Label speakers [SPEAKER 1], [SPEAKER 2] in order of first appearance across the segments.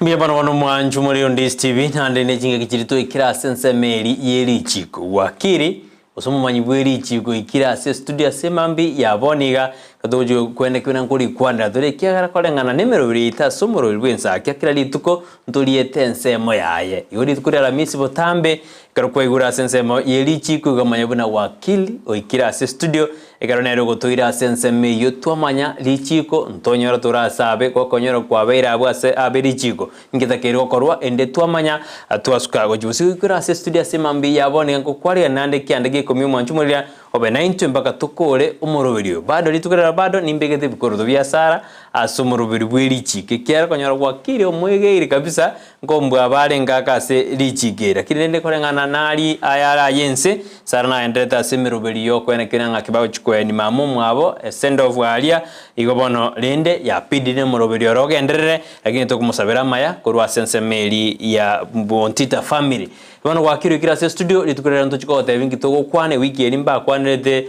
[SPEAKER 1] Mbuya bono bono mwanchu more Ondiisi TV naende ne chingaki chiria twaikire ase ensemo eri ye richiko. Wakiri gose omomanyi bwe richiko oikire ase estudio ase emambi ya bono iga togochia kwenekigwa na nkorikwanera tore ekiagera koreng'ana na emeroberi yaito ase omoroberi bw'ensakia kera rituko ntoriete ensemo yaye. Igo rituko ria Aramisi botambe ekero kwaigure ase ensemo ye richiko igo manya buna wakili oikire ase estudio Ekero nere ogotoira ase ensemo eyio twamanya richiiko, ntonyora tore ase abe, gokonyora kwabeire abwo ase abe richiiko. Inki takeire gokorwa? Ende twamanya, twasuka gochia bosio goikera ase estudio ase mambia ya bono iga nkokwarigania naende ekianda gia ikomi omwancho omoriri obe naintwe mpaka tokore omoroberi oyo. Bado rituko riria bado nimbegete ebikoroto bia Sara ase omoroberi bwe richiiko ekiagera konyora gwakire omwegeire kabisa Nkombua barenge ake ase richiiko eri, lakini rende koreng'ana nari ayare ay'ense, Sara nagendererete ase emeroberi y'okoenekeria ng'a kibagochia koenia mama omwabo esend-off aria, igo bono rende yapidire nomoroberi ore ogenderere, lakini tokomosabera amaya korwa ase ensemo eri ya Bontita family. Bono gwakirwe kera ase estudio, rituko riria ntochia kogotebia inki togokwana, ewiki eri mbakwanerete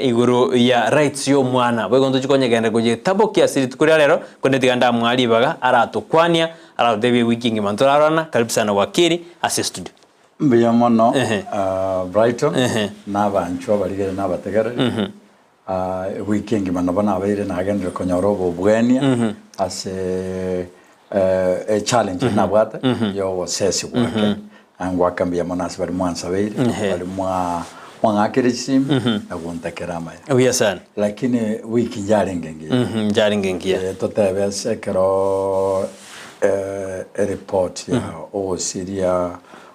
[SPEAKER 1] igoro ya rights y'omwana, boigo ntochia konyegenderera koyetabokia ase rituko ria rero, korende tiga ndamoa ribaga aratokwania. Aragotebie ewiki engima ntorarorana, karibu sana wakili ase estudio.
[SPEAKER 2] Mbuya mono
[SPEAKER 1] Ehe.
[SPEAKER 2] ah, Brighton
[SPEAKER 1] Ehe.
[SPEAKER 2] na abanchwa abarigere na abategereri Ah, ewiki engima nabo nabeire nagenderere konyora obobwenia ase eh, echallenge nabwate ya ogosesi gwake Na ngwaka mbuya mono ase baria mwansabeire
[SPEAKER 1] Ehe.
[SPEAKER 2] baria mwa mwang'akire chisimi na gontakera amaya
[SPEAKER 1] Buya sana.
[SPEAKER 2] Lakini wiki njarenge engiya.
[SPEAKER 1] Mhm, njarenge engiya.
[SPEAKER 2] Eh, totebe ase ekero eh, ereport ya ogosiria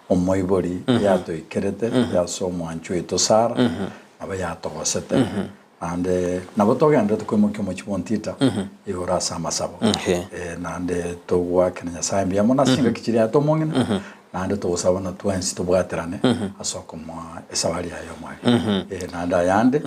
[SPEAKER 2] omoibori yatoikerete yase omwanchi oito Sarah, nabo yatogosete. Naende nabo togenderete koimokia omochie bw'Ontita igoro ase amasabo. Eh, naende togoakera Nyasae mbuya mono ase chingaki chiria aete omong'ina, naende togosaba buna twensi tobwaterane ase okomoa esabari yaye y'omweri. Eh, naende ayande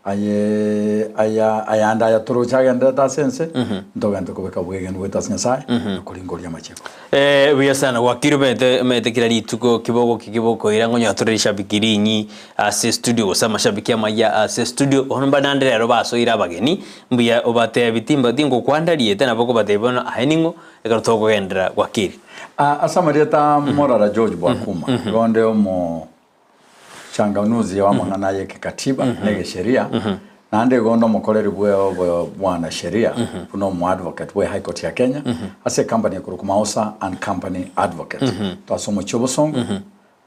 [SPEAKER 2] aye aya ayande aya toroche agendererete ase ense, ntogente kobeka obwegenu bwaito ase Nyasae na koringoria amachiko.
[SPEAKER 1] Eh, buya sana gwakire omanyete omanyete kera rituko kibogoki kibokoira ngonyora tore rishabiki rinyi ase estudio gose amashabiki amaya ase estudio bono mba naende rero basoire abageni mbuya obatebi timba tingokwandariete nabo okobatebia bono aye ning'o ekero tokogenderera gwakire.
[SPEAKER 2] Ah, ase amarieta Morara George Bwakuma, igo onde omo Changanuzi w'amang'ana y'ekekatiba na egesheria, naende igo onde omokoreri bwe obwana sheria buna omoadvocate bwe High Court ya Kenya ase ecompany ekorokwa Mausa and Company Advocates. Ase omochie obosongo,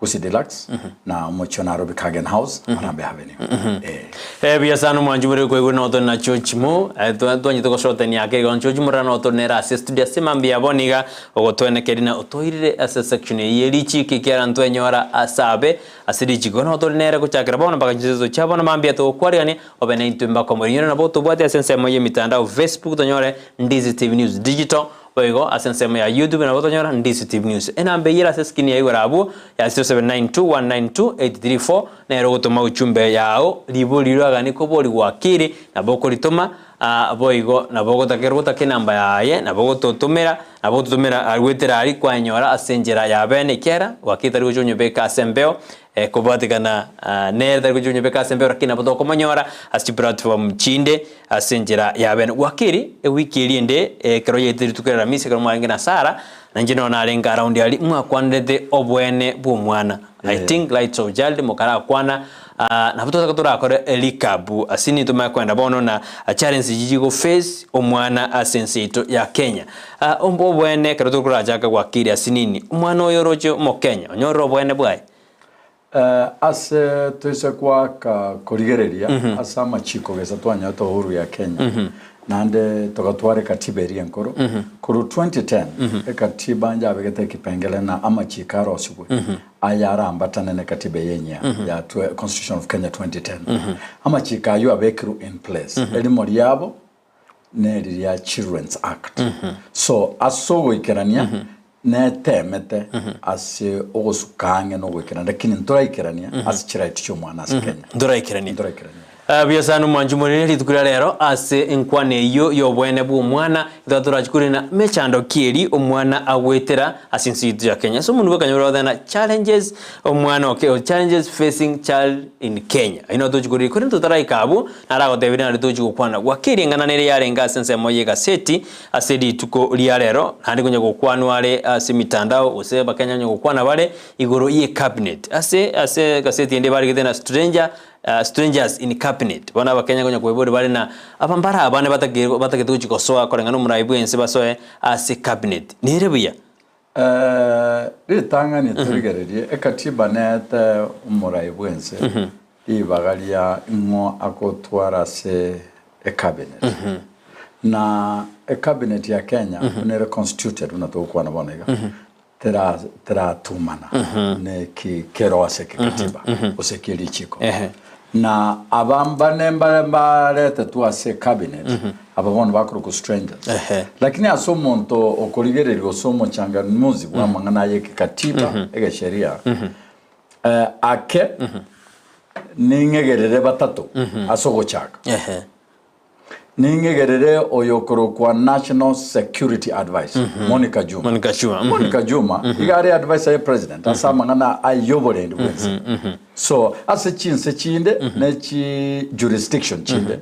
[SPEAKER 2] Gusii Deluxe, na omochie o Nairobi Kagen House, Harambee Avenue. Eh.
[SPEAKER 1] Eh, buya sana omwanchi bore koigwa noto na George Mo eh, twa- twanyete goshotania ake igo George Murara noto nere ase estudio ase mambia bono iga Ogotwenekeri na otoirire ase section eye ye richiiko ekiagera ntwenyora ase abe ase richiiko. Bono tore nere gochakera bono mpaka chinseto chia bono mambia togokwarigania obe naintwe mpaka omorinyore nabo otobwate ase ensemo ye mitandao Facebook tonyore Ndizi TV News Digital boigo ase ensemo ya YouTube nabo tonyora Ndizi TV News. Enamba eyio ere ase eskrini ya igoro abwo ya 0792192834 nere ogotoma ujumbe yao ribori riraganie koborigwa akiri nabo okoritoma Aa, boigo nabo ogotakerwa gotaka enamba yaye, nabo ogototomera, nabo ogototomera aria goetera aria kwanyora ase enchera ya bene ekiagera gwakire tari gocha onyobeka ase embeo, kobwatekana nere tari gocha onyobeka ase embeo lakini nabo tokomonyora ase chiplatform chinde ase enchera ya bene. Gwakiri ewiki eria ende ekero yaetete rituko ria Aramisi ekero mwarenge na Sarah, na inche nonye narenge around aria, mwakwanerete oboene bwa omwana. I think rights of child mokarakwana nabo totake torakore recap ase nigo tomanye koenda bono na challenge echi chigo face omwana ase ense yaito ya Kenya. Oboene ekero tokorachaka gwakiri ase nini omwana oyo oroche omokenya onyorire oboene bwaye?
[SPEAKER 2] Ase toise goaka korigereria ase amachiko gesa twanyorete uhuru ya Kenya naende togatwara ekatiba eria enkoro korwa 2010 ekatiba njabegete ekipengele na amachiko arosigwe aya arambatane na ekatiba eye enyia ya Constitution of Kenya 2010 amachiko aywo abekirwe in place erimo riabo neri ria Children's Act. So ase ogoikerania netemete ase ogosuka ang'e na ogoikerania lakini ntoraikerania ase chiright chi'omwana ase Kenya.
[SPEAKER 1] Ntoraikerania.
[SPEAKER 2] Ntoraikerania.
[SPEAKER 1] Buya sana omwanchi omonene rituko ria rero ase enkwana eyio y'oboene bw'omwana ekero torachi korina mechando ki eri omwana agoetera ase ense yaito ya Kenya. Ase omonwe bw'ekanyoro bagoteba ng'a challenges omwana oke challenges facing child in Kenya. Ayio nabo tochi korina korende totaraika abwo naragotebirie naende tochi gokwana gwaka ering'ana nere yarenge ase ensemo y'egaseti ase rituko ria rero naende konya gokwanwa are ase emitandao gose abakenya konya gokwana bare igoro y'ecabinet. Ase ase egaseti ende barigete ng'a stranger Strangers in cabinet, bono abakenya konya koiborwa bare na aba mbare abande batagete batagete gochia gosoa koreng'ana omorai bwense basoe ase cabinet. Nere buya?
[SPEAKER 2] Ritang'ani torigererie ekatiba nete omorai bwense ribaga ria ing'o agotwara ase ecabinet. Na ecabinet ya Kenya buna ere constituted buna togokwana bono iga, tera teratumana neki kero ase kekatiba gose kie richiko. Na aba mbane mbare mbaretetwe ase cabinet aba bono bakorokwa strangers. Lakini ase omonto okorigereria gose omochanganuzi bwa amang'ana aye ekekatiba egesheria ake ning'egerere batato ase ogochaka. Ning'egerere oyokorokwa National Security Adviser, Monica Juma.
[SPEAKER 1] Monica Juma, mhm.
[SPEAKER 2] Monica Juma iga are adviser ye president ase amang'ana ay'oborendi bw'ense. So ase chinse chinde ne chi jurisdiction chinde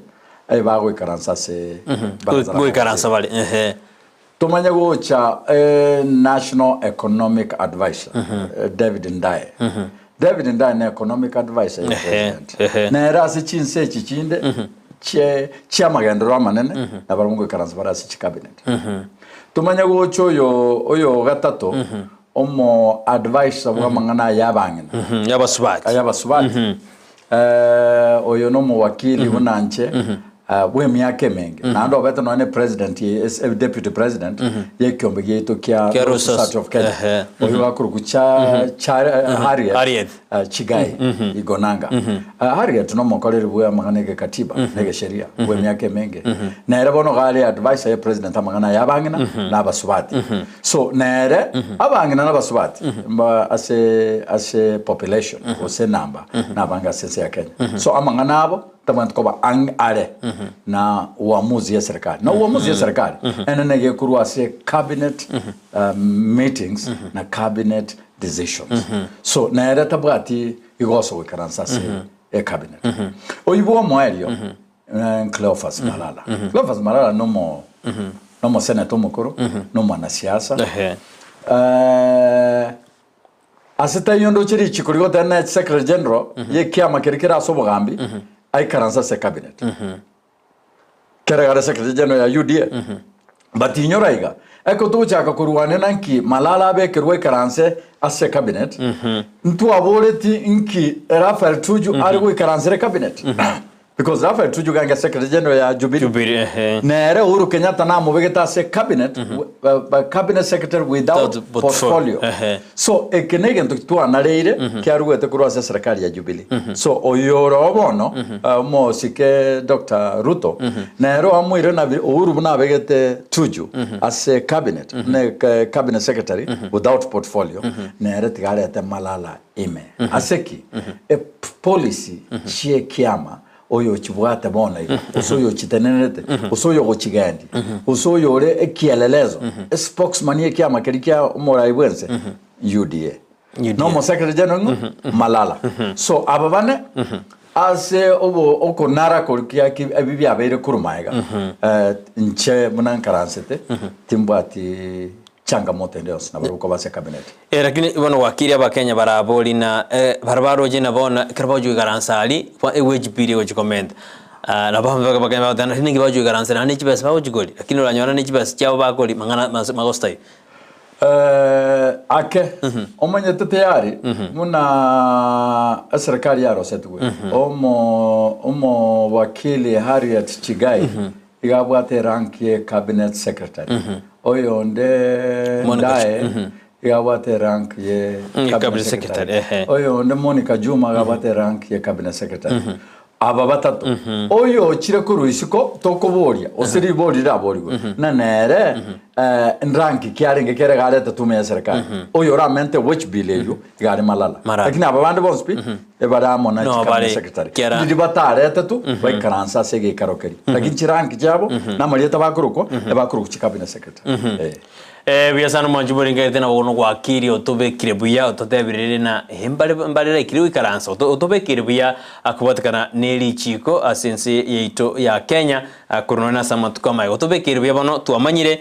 [SPEAKER 2] aye bagoikaransa ase baraza la
[SPEAKER 1] Goikaransa bare ehe.
[SPEAKER 2] Tomanye gocha National Economic Adviser David Ndaye. David Ndaye ne economic adviser ya president. Nere ase chinse echi chinde chie chiamagenderero amanene nabarabwo ngoikaransa bare ase chicabinet. Tomanye gocha oyo oyo gatato omo adviser bw'amang'ana aya abang'ina.
[SPEAKER 1] Y'abasubati.
[SPEAKER 2] Ay'abasubati. Oyo nomowakili buna inche bw'emiaka emenge, naende obete nonya ne president deputy president y'ekiombe giaito kia
[SPEAKER 1] Kia
[SPEAKER 2] Law
[SPEAKER 1] Law
[SPEAKER 2] Society of Kenya.
[SPEAKER 1] Ehe.
[SPEAKER 2] Oyo gakorokwa Cha Cha Harriet
[SPEAKER 1] Harriet.
[SPEAKER 2] Chigai Igonanga. Harriet nomokoreri bwa amang'ana egekatiba na egesheria bw'emiaka emenge. Nere bono iga are adviser ye president amang'ana aya abang'ina na abasubati. So nere abang'ina na abasubati mba ase ase population gose enamba nabange ase ense ya Kenya. So amang'ana abo tabwenereti koba ang' are na uamuzi ya serikali. Na uamuzi ya serikali enene gekorwa ase cabinet meetings na cabinet decisions. So nere tabwati igoso goikaransa ase ecabinet. Oyio bwa omoerio Cleophas Malala. Cleophas Malala nomo nomoseneta omokoro, nomwanasiasa.
[SPEAKER 1] Ehe.
[SPEAKER 2] Eh, ase taiyo ndoche richiko rigoteba ne secretary general yekiama keria kere ase obogambi aikaranse ase cabinet. Kere gare secretary general ya UDA. But inyora iga, ekero togochaka korwania nki Malala abekerwe aikaranse ase cabinet, ntwaboreti nki Raphael Tuju are goikaransera ecabinet. Because Raphael Tuju gange secretary general ya Jubilee.
[SPEAKER 1] Jubilee, ehe.
[SPEAKER 2] Nere Uhuru Kenyatta namobegete ase cabinet, cabinet secretary without
[SPEAKER 1] Without portfolio,
[SPEAKER 2] portfolio.
[SPEAKER 1] ehe.
[SPEAKER 2] So eke negento twanareire kiaruete korwa ase eserekari ya Jubilee. So oyo ore bono omosike Doctor Ruto nere oamoire na Uhuru buna abegete Tuju ase cabinet ne cabinet secretary without portfolio nere tiga arete Malala ime. Ase ki? E policy chiekiama oyochibwate bono iga, gose oyochitenenerete, gose oyogochigendia, gose oyore ekielelezo, espokesman y'ekiama keria kia omorai bwense, UDA.
[SPEAKER 1] UDA.
[SPEAKER 2] Na omosecretary general ng'o? Malala. So aba bane ase obo okonara koria kia ki ebi biabeire korwa magega, inche buna nkaransete, timbwati changamoto ende yonsi nabarabwo koba ase cabinet.
[SPEAKER 1] Eh, lakini bono gwakire abakenya barabori na eh, bara baroche na bono ekero bagochia goikaransa aria bo ewage bill egochia komenta Ah, nabo abambe abakenya bagoteba naende ninki bagochia goikaransa naende ne chibesa bagochia koria lakini oranyora ne chibesa chiabo bakoria mang'ana mase magostayo.
[SPEAKER 2] Eh, ake omanyete tayari buna eserikari yarosetigwe omo omowakili Harriet Chigai Iga abwate erank ye cabinet secretary. Oyonde
[SPEAKER 1] Monica
[SPEAKER 2] Ndaye iga abwate erank ye
[SPEAKER 1] Mm,
[SPEAKER 2] cabinet
[SPEAKER 1] cabinet secretary,
[SPEAKER 2] secretary.
[SPEAKER 1] ehe.
[SPEAKER 2] Oyonde Monica Juma iga abwate erank ye cabinet secretary. Aba batato. Oyo ochire korwa isiko tokoboria, ose ribori riraborigwe, na nere. Nranki ki arenge kere iga arete tume ya serikali? Oyo oramente wage bill eywo iga are Malala.
[SPEAKER 1] Malala.
[SPEAKER 2] Lakini aba bande bonsi pi ebare amo na
[SPEAKER 1] No,
[SPEAKER 2] chicabinet
[SPEAKER 1] bare
[SPEAKER 2] secretary.
[SPEAKER 1] kiara-
[SPEAKER 2] Ndiri batarete tu baikaranse ase egeikaro keria. Lakini chiranki chiabo na amarieta bakorokwa ebakorokwa chicabinet secretary. Eh.
[SPEAKER 1] Eh, buya sana omwanchi borengerete nabo bono gwakiri otobekire buya ototebirire na eh, mbare mbareraikire goikaransa oto- otobekire buya akobwatekana ne richiko ase ense yaito ya Kenya Korwa nonya nase amatuko amaye gotobekeire buya bono twamanyire,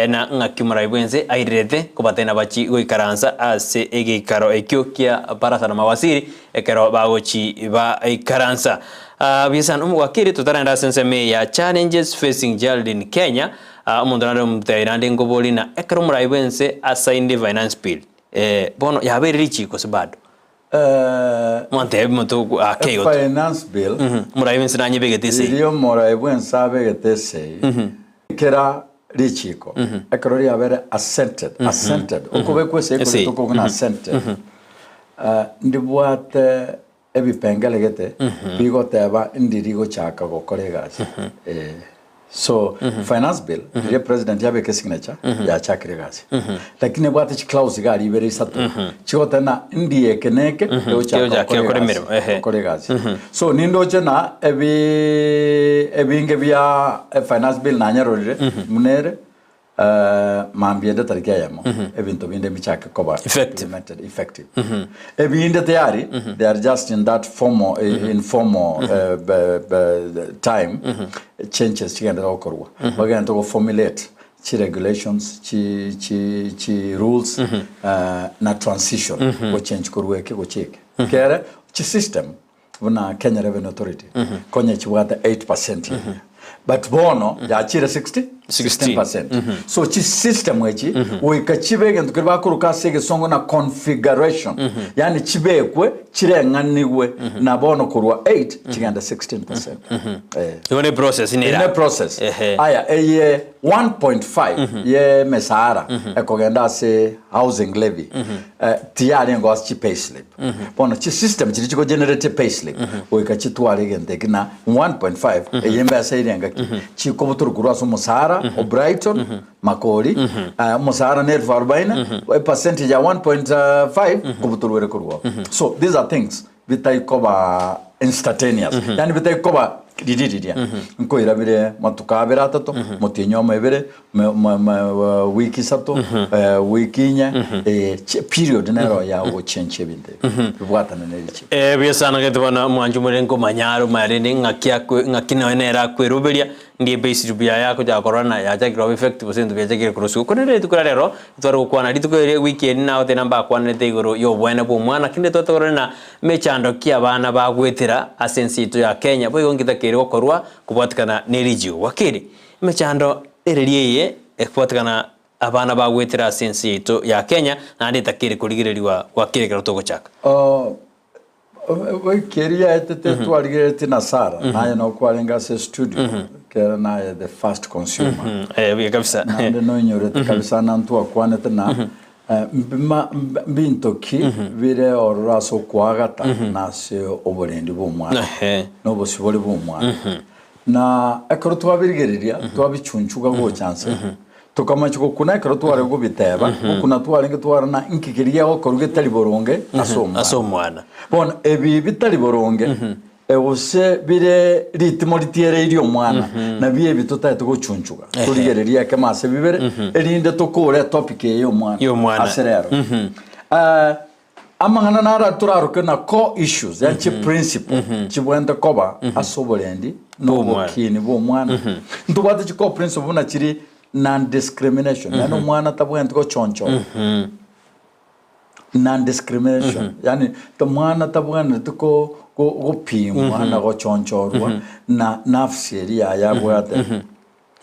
[SPEAKER 1] na ng'aki omorai bw'ense airerete kobatebia bachie goikaransa ase egeikaro ekio kia barasa na mawasiri ekero bagochi baikaransa. Buya sana omogwakeri totarenda ase ensemo eye ya challenges facing child in Kenya, omonto nare omotebi naende nkoborie na ekero omorai bw'ense asainire finance bill, bono yabeire richiko gose bado? Mwantebia omonto ake igo tu.
[SPEAKER 2] Finance bill
[SPEAKER 1] Omorai bw'ense nanyebegete esegi.
[SPEAKER 2] Riria omorai bw'ense abegete esegi, kera richiko ekero riabere assented, assented, okobekwa esegi
[SPEAKER 1] Esegi.
[SPEAKER 2] koritoka buna assented, ndibwate ebipengele gete bigoteba ndiri gochaka gokora egasi. Eh. So finance bill riria president yabeka esignature yachakire egasi lakini ebwate chiclause iga aria ibere isato chigoteba na ndi eke na eke egochaka
[SPEAKER 1] Egochaka
[SPEAKER 2] gokora
[SPEAKER 1] gokora
[SPEAKER 2] egasi
[SPEAKER 1] emeremo, ehe.
[SPEAKER 2] gokora egasi so nindoche na ebi ebinge bia finance bill nanyarorire buna ere Mambia ende tariki eyemo, ebinto binde mbichake koba
[SPEAKER 1] Effective.
[SPEAKER 2] implemented, effective. Ebinde tayari, they are just in that formal, informal time, changes chigenderere gokorwa. Bagende go formulate chi regulations, chi, chi, chi rules, na transition, go change korwa eke gochia eke. Kere, chi system, buna Kenya Revenue Authority konya chibwate 8% eria but bono yachire 60 16% so chi system echi goika chibe egento keria bakoroka ase egesongo na configuration yaani chibekwe chireng'anigwe na bono korwa 8 chigende 16% eh.
[SPEAKER 1] Igo ne process
[SPEAKER 2] Ere
[SPEAKER 1] nera.
[SPEAKER 2] ne process.
[SPEAKER 1] Ehe.
[SPEAKER 2] Aya eye 1.5 ye mesahara ekogenda ase housing levy eh, tiyarenge ase chi payslip Bono chisystem chiria chigo generate payslip goika chitware egento eki na 1.5 eye embesa eria engaki chikobutorwa korwa ase omosara o Brighton Makori eh, omosara ne elfu arobaini epercentage ya 1.5 kobutorwa ere korwa oo. So these are things bitaikoba instantaneous yaani bitaikoba riria riria nkoira bire matuko abere atato motienyi omo ebere wiki isato, wiki inye, period nero ya gochenchia ebinto ebi bibwatane ne richiiko.
[SPEAKER 1] Eh, buya sana gete bono mwanche omorere nkomanya are omanya rende ng'aki akwe ng'aki nonya nere akweroberia ndi ebasis buya yakochaka korora na yachakire koba effective gose ebinto biachakire korosiwa. Korende rituko ria rero, tware gokwana rituko erio ewiki eri nagoteba na mbakwanerete igoro ya oboene bwa omwana lakini twate korora na mechando ki abana bagwetera ase ense yaito ya Kenya boigo nkitakeire gokorwa kobwatikana ne richiiko. Gwakeri, Emechando ereria eye ekobwatekana abana bagwetera ase ense yaito ya Kenya naende etakeri korigererigwa gwakera ekero togochaka.
[SPEAKER 2] Wiki eria yaetete twarigereretie na Sarah, naye nokwarenge ase estudio, ekero naye the first consumer.
[SPEAKER 1] Eh, buya kabisa.
[SPEAKER 2] Naende noinyorete kabisa na ntwakwanete na mbima mbinto ki bire ororo ase okoagata na ase oborendi bw'omwana
[SPEAKER 1] Ehe.
[SPEAKER 2] na obosibore bw'omwana. Na ekero twabirigereria, twabichunchuga gocha nse, tokamachia gokuna ekero tware gobiteba, gokuna twarenge tware na inki keria gegokorwa getari boronge ase omwana.
[SPEAKER 1] Ase omwana.
[SPEAKER 2] Bono ebi bitari boronge, gose bire ritimo ritiereirie omwana, nabio ebi totaete gochunchuga, torigererie ekemo ase bibere, erinde tokore etopic eye y'omwana
[SPEAKER 1] Y'omwana.
[SPEAKER 2] ase rero. Amang'ana naro toraroke na core issues, yaani chi principle chibwenerete koba ase oborendi na obokini bwa omwana. Ntobwate chi core principle buna chiri non-discrimination, yaani omwana tabwenereti gochonchorwa. Non-discrimination, yaani omwana tabwenereti ko- ko- gopimwa na gochonchorwa na nafsi eria yaye abwate.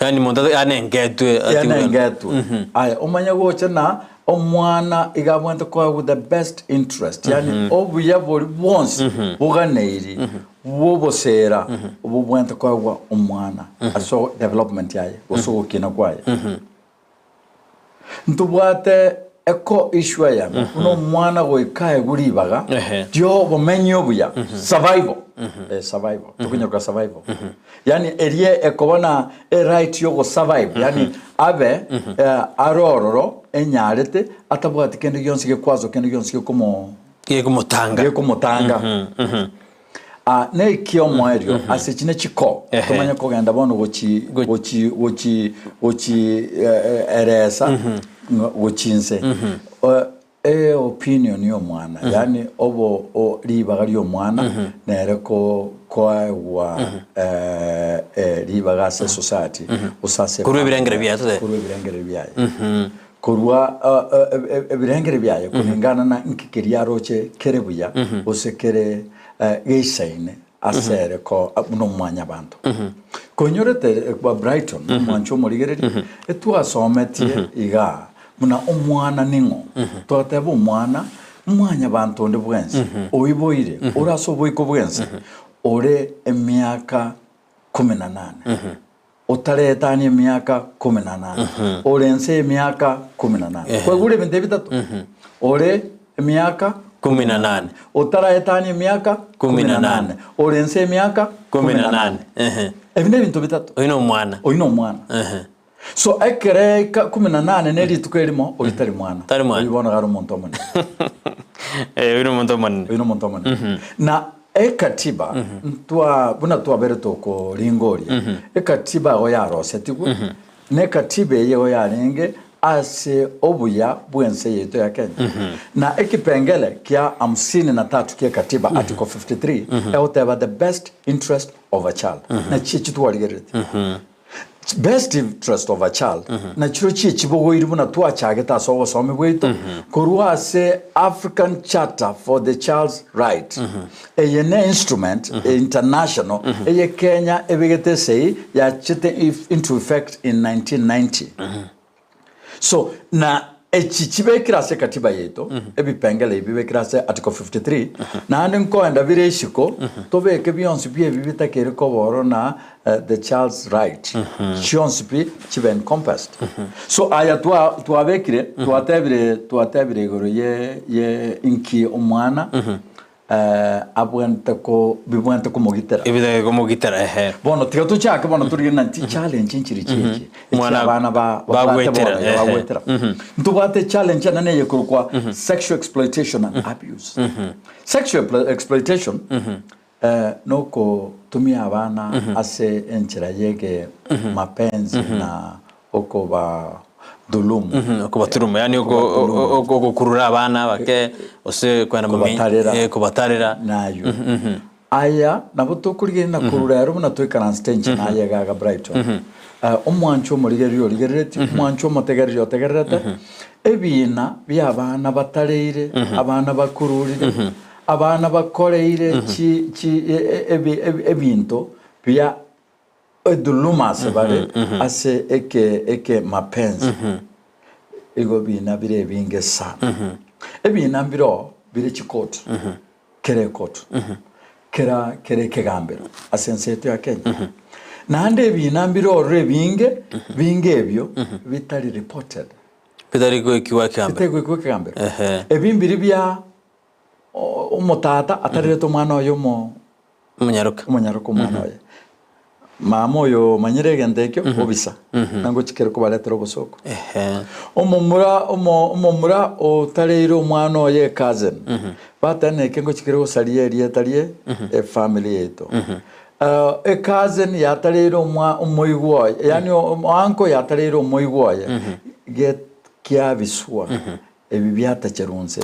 [SPEAKER 1] Yaani monto anengetwe atigwe.
[SPEAKER 2] Yanengetwe. Aya, omanye gocha na omwana iga abwenerete koegwa the best interest, yaani obuya boria bwonsi boganeiri bw'obosera obwo bobwenerete koegwa omwana ase development yaye gose ogokina kwaye. Ntobwate. Eko issue eyemo buna omwana goika aegwe ribaga
[SPEAKER 1] Ehe.
[SPEAKER 2] riobomenyi obuya survival eh, survival tokonyaruka survival yani erie ekoba na eright yogo survive yani abe eh, are ororo enyarete atabwati kende gionsi gekwazo kende gionsi gekomo
[SPEAKER 1] Gekomotanga.
[SPEAKER 2] gekomotanga Ah, neki omoerio ase echi ne chiko
[SPEAKER 1] Ehe.
[SPEAKER 2] tomanye kogenda bono gochi gochi gochi gochi eh, eh, eresa ng'a- gochi inse Eh, e opinion ya omwana yaani obo o- ribaga ria omwana nere ko koegwa eh, eh, ribaga ase society gose ase
[SPEAKER 1] Korwa ebirengere biaye tote.
[SPEAKER 2] korwa ebirengere biaye Korwa ebirengere biaye koreng'ana na inki keria aroche kere buya gose kere geisaine ase ere ko buna omwanyabanto. Konyorete kwa Brighton omwancho omorigereria etwasometie igaa buna omwana ning'o? Twateba omwana mwanyabanto onde bwensi oiboire ore ase oboiko bwensi ore emiaka kumi na nane. Otaretania emiaka kumi na nane, ore ense y'emiaka kumi na nane. Kwaigure ebinto ebi bitato? Ore emiaka
[SPEAKER 1] Kumi na nane.
[SPEAKER 2] Otaraetania emiaka
[SPEAKER 1] Kumi na nane.
[SPEAKER 2] Ore ense y'emiaka
[SPEAKER 1] Kumi na nane. Ehe.
[SPEAKER 2] Ebi nebinto bitato.
[SPEAKER 1] Oyio nomwana.
[SPEAKER 2] Oyio nomwana.
[SPEAKER 1] Ehe.
[SPEAKER 2] So ekero yaika kumi na nane ne rituko erimo, oyio tari mwana.
[SPEAKER 1] Tari mwana.
[SPEAKER 2] Oyio bono iga are omonto omonene.
[SPEAKER 1] Eh, oyio nomonto omonene.
[SPEAKER 2] Oyio nomonto omonene. Na Ekatiba ntwa buna twabere tokoringoria, ekatiba igo yarosetigwe, na ekatiba eye igo yarenge ase obuya bw'ense yaito ya Kenya. Na ekipengele kia hamsini na tatu kia ekatiba, article 53, egoteba the best interest of a child. Nachio echio twarigereretie. Best interest of a child nachiro chie chibogoiri buna twachagete ase obosomi bwaito korwa ase African Charter for the Child's Right. Eye ne instrument international eye Kenya ebegete esegi yachete into effect in 1990. So na echi chibekire ase ekatiba yaito, ebipengele ebi bibekire ase article 53, naende nkoenda bire isiko, tobeke bionsi pi ebi bitakeire koba oro na the child's right, chionsi pi chibe encompassed. So aya twa twabekire, twatebire twatebire igoro ye ye inki omwana abwenerete ko bibwenerete komogitera.
[SPEAKER 1] Ebitagete komogitera, ehe.
[SPEAKER 2] Bono tiga tochake bono torigie na chichallenge nchiri chiachi echi
[SPEAKER 1] Mwana
[SPEAKER 2] abana ba babwate
[SPEAKER 1] bagwetera,
[SPEAKER 2] bono iga
[SPEAKER 1] ehe.
[SPEAKER 2] bagwetera. Ntobwate challenge enene eye ekorokwa sexual exploitation and abuse. Sexual exploitation nokotumia abana ase enchera yege mapenzi na okoba dhulumu.
[SPEAKER 1] Okobaturuma, yaani ogokurura abana bake gose kwenda
[SPEAKER 2] Kobatarera.
[SPEAKER 1] kobatarera.
[SPEAKER 2] Nayo. Aya nabo tokorigereria na korura ero buna toikaransete inche naye iga iga Brighton. Omwancho omorigereria origereretie, omwancho omotegereria otegererete, ebiina bia abana batareire, abana bakururire, abana bakoreire chi chi ebi ebinto bia Edhuluma ase bare ase eke eke mapenzi igo bina bire ebinge sana. Ebina mbiroo bire chikoti, kera ekoti, kera kera ekegambero ase ense yaito ya Kenya. Naende ebina mbire ororo ebinge, binge ebio bitari reported.
[SPEAKER 1] Bitari goikigwa ekegambero.
[SPEAKER 2] Bitari goikigwa ekegambero.
[SPEAKER 1] Ehe.
[SPEAKER 2] Ebi mbiri bia omotata atarerete omwana oye omo
[SPEAKER 1] Omonyaroka.
[SPEAKER 2] Omonyaroka omwana oye. Mama oyo omanyire egento ekio, obisa, nangochi kere kobaretera obosooku.
[SPEAKER 1] Ehe.
[SPEAKER 2] Omomura omo omomura otareire omwana oye ecousin, bateba neke ngochi kere gosaria erieta rie efamily yaito. Ecousin yatareire omwa omoigwa oye, yaani oanko yatareire omoigwa oye, get kiabiswa. Ebi biatacherwa inse,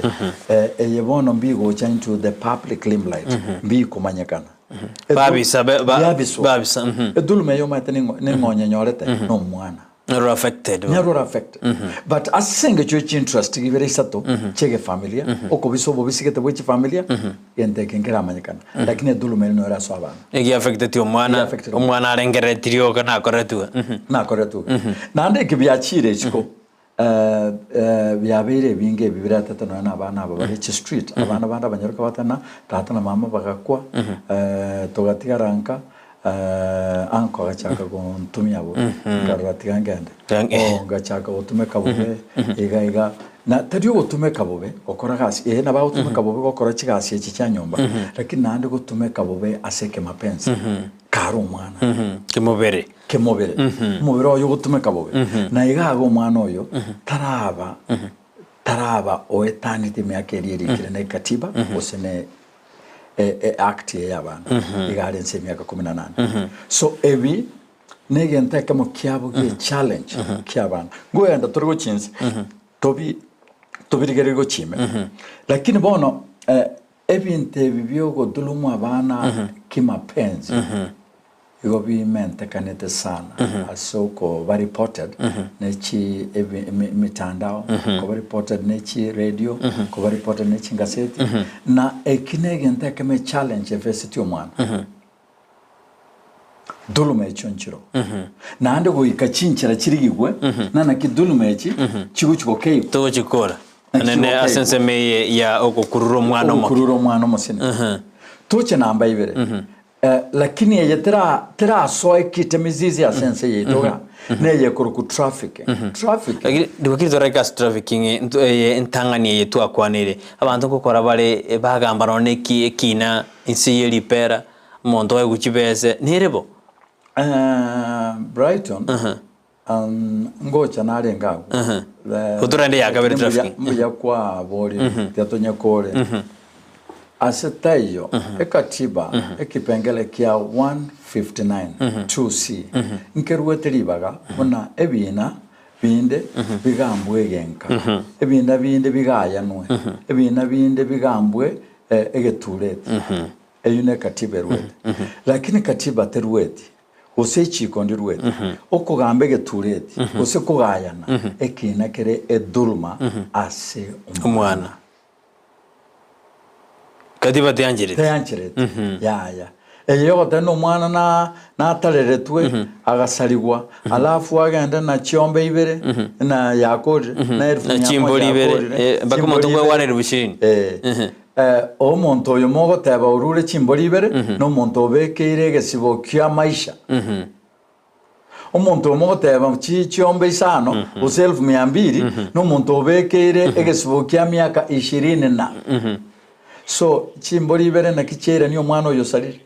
[SPEAKER 2] eye bono mbigocha into the public limelight, mbikomanyekana.
[SPEAKER 1] Babisa be- ba-
[SPEAKER 2] Biabiswa.
[SPEAKER 1] babisa, mhm.
[SPEAKER 2] Edhuluma eyo omanyete ning'o ning'o onyenyorete nomwana.
[SPEAKER 1] Naro affected.
[SPEAKER 2] Nero ore affected. But ase engencho ye chinterest ibere isato chiegefamilia, okobisa obobisigete bwe chifamilia, gento eke nkeramanyekana. Lakini edhuluma eri nero ase abana.
[SPEAKER 1] Egi affecteti omwana,
[SPEAKER 2] Egiaffected omwana.
[SPEAKER 1] omwana arengerereti rioka nakoretwe.
[SPEAKER 2] Nakoretwe. Naende eke biachire isiko, Biabeire ebinge ebi biratete nonya na abana aba bare chistreet, abana bande abanyaroka batana, tata na mama bagakwa, togatigara nka, uncle agachaka gontumia bobe, nkarora tiga ngende,
[SPEAKER 1] Tiga
[SPEAKER 2] oh ngachaka gotumeka bobe, iga iga, Na tari ogotumeka bobe gokora gasi, ee nabo agotumeka bobe gokora chigasi echi chia nyomba, lakini naende gotumeka bobe ase ekemapenzi kare omwana.
[SPEAKER 1] Kemobere.
[SPEAKER 2] Kemobere. Omobere oye ogotumeka bobe. Na iga iga omwana oyo taraba taraba oetanete emiaka eria erikire na ekatiba gose ne e act eye y'abana iga are nse emiaka kumi na nane. So ebi Negento ekemo kiabo gie challenge kiabana. Ngoenda tore gochia inse tobi tobirigererie gochia ime. Lakini bono eh, ebinto ebi biogodhulumu abana kimapenzi igo bimentekanete sana ase okoba reported ne chi ebi emi emitandao, koba reported ne chi radio, koba reported ne chingaseti, na eki negento ekemo echallenge efesetie omwana. Dhuluma echio nchiro. Naende goika chinchera chirigigwe, na naki dhuluma echi chigochi gokeigwa.
[SPEAKER 1] Togochikora.
[SPEAKER 2] Naki
[SPEAKER 1] Nene ase
[SPEAKER 2] chigokeigwa.
[SPEAKER 1] ensemo eye ya ogokurura omwana omoke.
[SPEAKER 2] Ogokurura omwana omosini. Toche namba ibere. Eh, lakini eye tera terasoa ekite mizizi ase ense yaito iga, neye ekorokwa trafficking. Trafficking.
[SPEAKER 1] Lakini ndibakiri torareke ase trafficking nto eye entang'ani eye twakwanire. Abanto ngokora bare bagamba nonye na eki ekina inse ye ripera. Omonto oegwe chibese nere bo.
[SPEAKER 2] Brighton ngocha narenge agwo.
[SPEAKER 1] Gotorende ya kabere trafficking.
[SPEAKER 2] Mbuya kwaborire tiga tonyekore. Ase taiyo ekatiba ekipengele kia 159 2C nkeruete ribaga buna ebina binde bigambwe egenka, ebina binde bigayanwe, ebina binde bigambwe egetureti. Eyio nekatiba eruete. Lakini katiba terueti, gose echiiko ndirueti, okogamba egetureti, gose kogayana ekiina kere edhuluma ase omwana.
[SPEAKER 1] Omwana. Katiba teanchereti.
[SPEAKER 2] Teanchereti, yaya. Eye yogoteba na omwana na natareretwe, agasarigwa, alafu agende na chiombe ibere, na yakorire, na elfu
[SPEAKER 1] Na
[SPEAKER 2] mia moja
[SPEAKER 1] chimbori ibere,
[SPEAKER 2] yakorire,
[SPEAKER 1] eh, mpaka
[SPEAKER 2] chimbori
[SPEAKER 1] omonto
[SPEAKER 2] ibere.
[SPEAKER 1] kwegwanera bushini.
[SPEAKER 2] Eh. Omonto oyo mogoteba orure chimbori ibere, nomonto obekeire egesibo ki'amaisha. Omonto oyo mogoteba chiombe isano, gose elfu mia mbili, nomonto obekeire egesibo kia miaka ishirini na. So chimbori ibere naki chiairania omwana oyo osarire?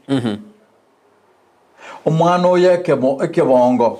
[SPEAKER 2] Omwana oyo ekebo ekebongo,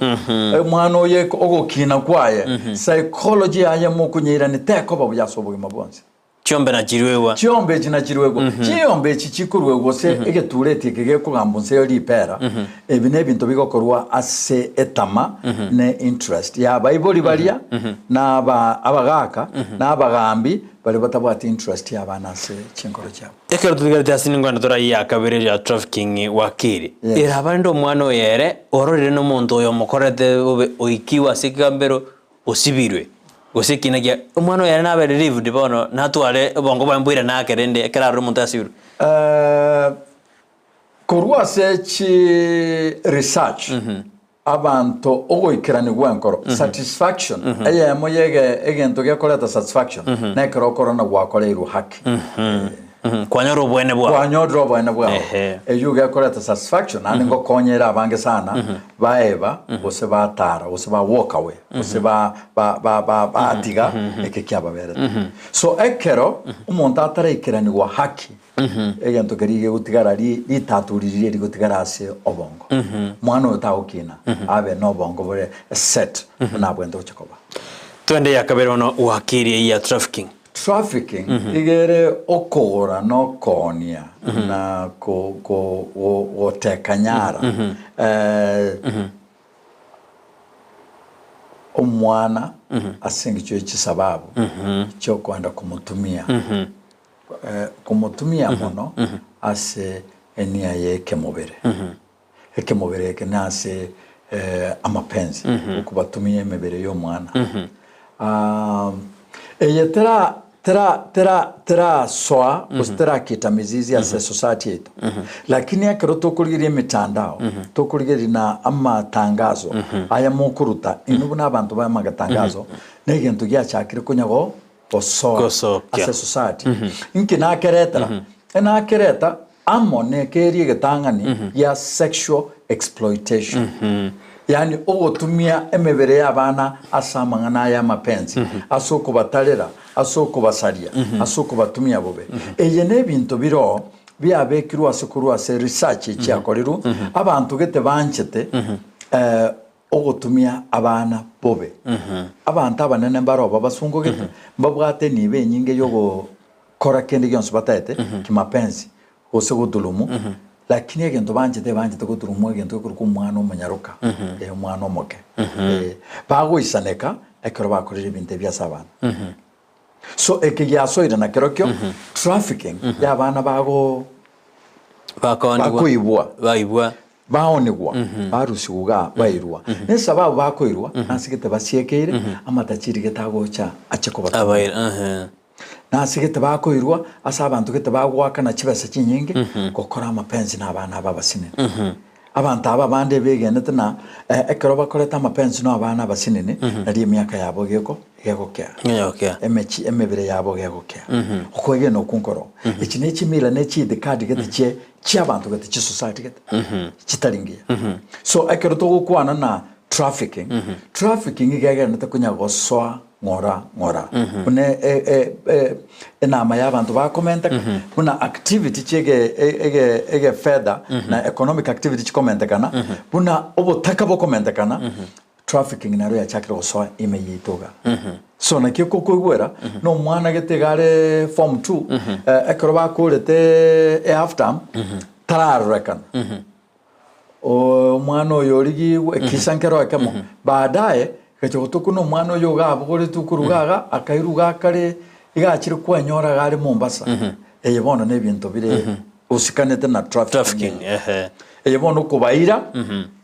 [SPEAKER 2] omwana oyo ogokina kwaye, psychology yaye mokonyeirania tekoba buya ase obogima bwonsi.
[SPEAKER 1] Chiombe nachiruegwa.
[SPEAKER 2] Chiombe echi nachiruegwa. Chiombe echi chikoruegwa gose egetureti eke gekogamba inse ya ripera, ebi nebinto bigokorwa ase etama ne interest ya abaibori baria na aba abagaka na abagambi baria batabwati interest ya abana ase chinkoro chiabo.
[SPEAKER 1] Ekero totigarete ase ningwana toraiye ya kabere ya trafficking wakiri.
[SPEAKER 2] Yes.
[SPEAKER 1] Eraba rende omwana oyo ere ororire nomonto oyo omokorete bobe oikiwe ase ekegambero osibirwe, gose ekina kia omwana oyo ere nabe relieved bono natware obongo bwaye mboirane ake rende ekero arore omonto asibirwe.
[SPEAKER 2] Korwa ase chi research abanto ogoikeranigwa enkoro satisfaction eyemo ye egento gekoreta satisfaction nekero okorora gwakoreirwe haki.
[SPEAKER 1] Kwanyora oboene bwao.
[SPEAKER 2] Kwanyorire oboene bwao.
[SPEAKER 1] Ehe.
[SPEAKER 2] Eyio gekoreta satisfaction naende ngokonyere abange sana baeba gose batara gose ba walk away gose ba ba ba ba batiga eke kiababerete. So ekero omonto ataraikeraniwa haki egento keria gegotigara ri ritatu riria rigotigara ase obongo. Mwana oyo tagokina abe na obongo bore set buna abwenerete gocha koba.
[SPEAKER 1] Twende ya kabere bono wakiri eyio ya trafficking.
[SPEAKER 2] Trafficking iga ere okogora na okoonia na goteka nyara omwana ase engencho ye chisababu chiokoenda komotumia komotumia mono ase enia ye ekemobere. Ekemobere eke nase amapenzi okobatumia emebere y'omwana. Eye tera tera tera terasoa gose terakita mizizi ase society yaito. Lakini ekero tokorigereria emitandao, tokorigereria na amatangazo aya mokoruta inwe buna abanto ba amatangazo, na egento giachakire konya go gosoa
[SPEAKER 1] Gosokia.
[SPEAKER 2] ase society. Inki nakeretera? Enakereta Amo nekeeria egetang'ani gia sexual exploitation. Yaani ogotumia emebere y'abana ase amang'ana aya amapenzi, ase okobatarera, ase okobasaria, ase okobatumia bobe. Eye nebinto biroo biabekirwe ase korwa ase research echiakorirwe, abanto gete banchete ogotumia abana bobe. Abanto abanene mbare obo abasungogete, mbabwate enibo enyinge yogokora kende gionsi bataete kimapenzi gose godhulumu, lakini egento banchete ebanchete godhulumu egento gekorokwa omwana omonyaroka, eh, omwana omoke. Eh, bagoisaneka ekero bakorire ebinto ebi ase abana. So eke giasoire nakerokio trafficking ya abana bago
[SPEAKER 1] Bakoonigwa.
[SPEAKER 2] bakoibwa
[SPEAKER 1] Baibwa.
[SPEAKER 2] baonigwa barusigwa igaa bairwa. Nesababu bakoirwa nase gete basiekeire amatachiri gete agocha ache kobatuma.
[SPEAKER 1] Abaira. Ehe.
[SPEAKER 2] Nase gete bakoirwa ase abanto gete bagoakana chibesa chinyinge gokora amapenzi na abana aba abasinini. Abanto aba abande ebegenete na ekero bakorete amapenzi na abana abasinini nario emiaka yabo egeko egegokea.
[SPEAKER 1] Egegokea.
[SPEAKER 2] Emechi emebere yabo egegokea. Okwegena okwo nkoro. Echi ne chimila ne chiitikadi gete chie chiabanto gete chisociety gete chitari ngiya. So ekero togokwana na trafficking, trafficking iga egenete konya gosoa ng'ora ng'ora buna e- e- e- enama y'abanto bakomenteka buna activity chiege ege ege fedha na economic activity chikomentekana buna obotaka bokomentekana trafficking naro yachakire gosoa ime yaito iga. So naki okoigwera na omwana gete iga are form two ekero bakorete e half term tararorekana. Omwana oyo origigwe ekisa nkero ekemo baadaye egacha gotoka buna omwana oyo iga abogoretwe korwa iga iga akairwa iga akare iga achire kwenyora iga are Mombasa. Eye bono na ebinto bire osikanete na trafficking
[SPEAKER 1] Trafficking,
[SPEAKER 2] eye.
[SPEAKER 1] ehe.
[SPEAKER 2] Eye bono okobaira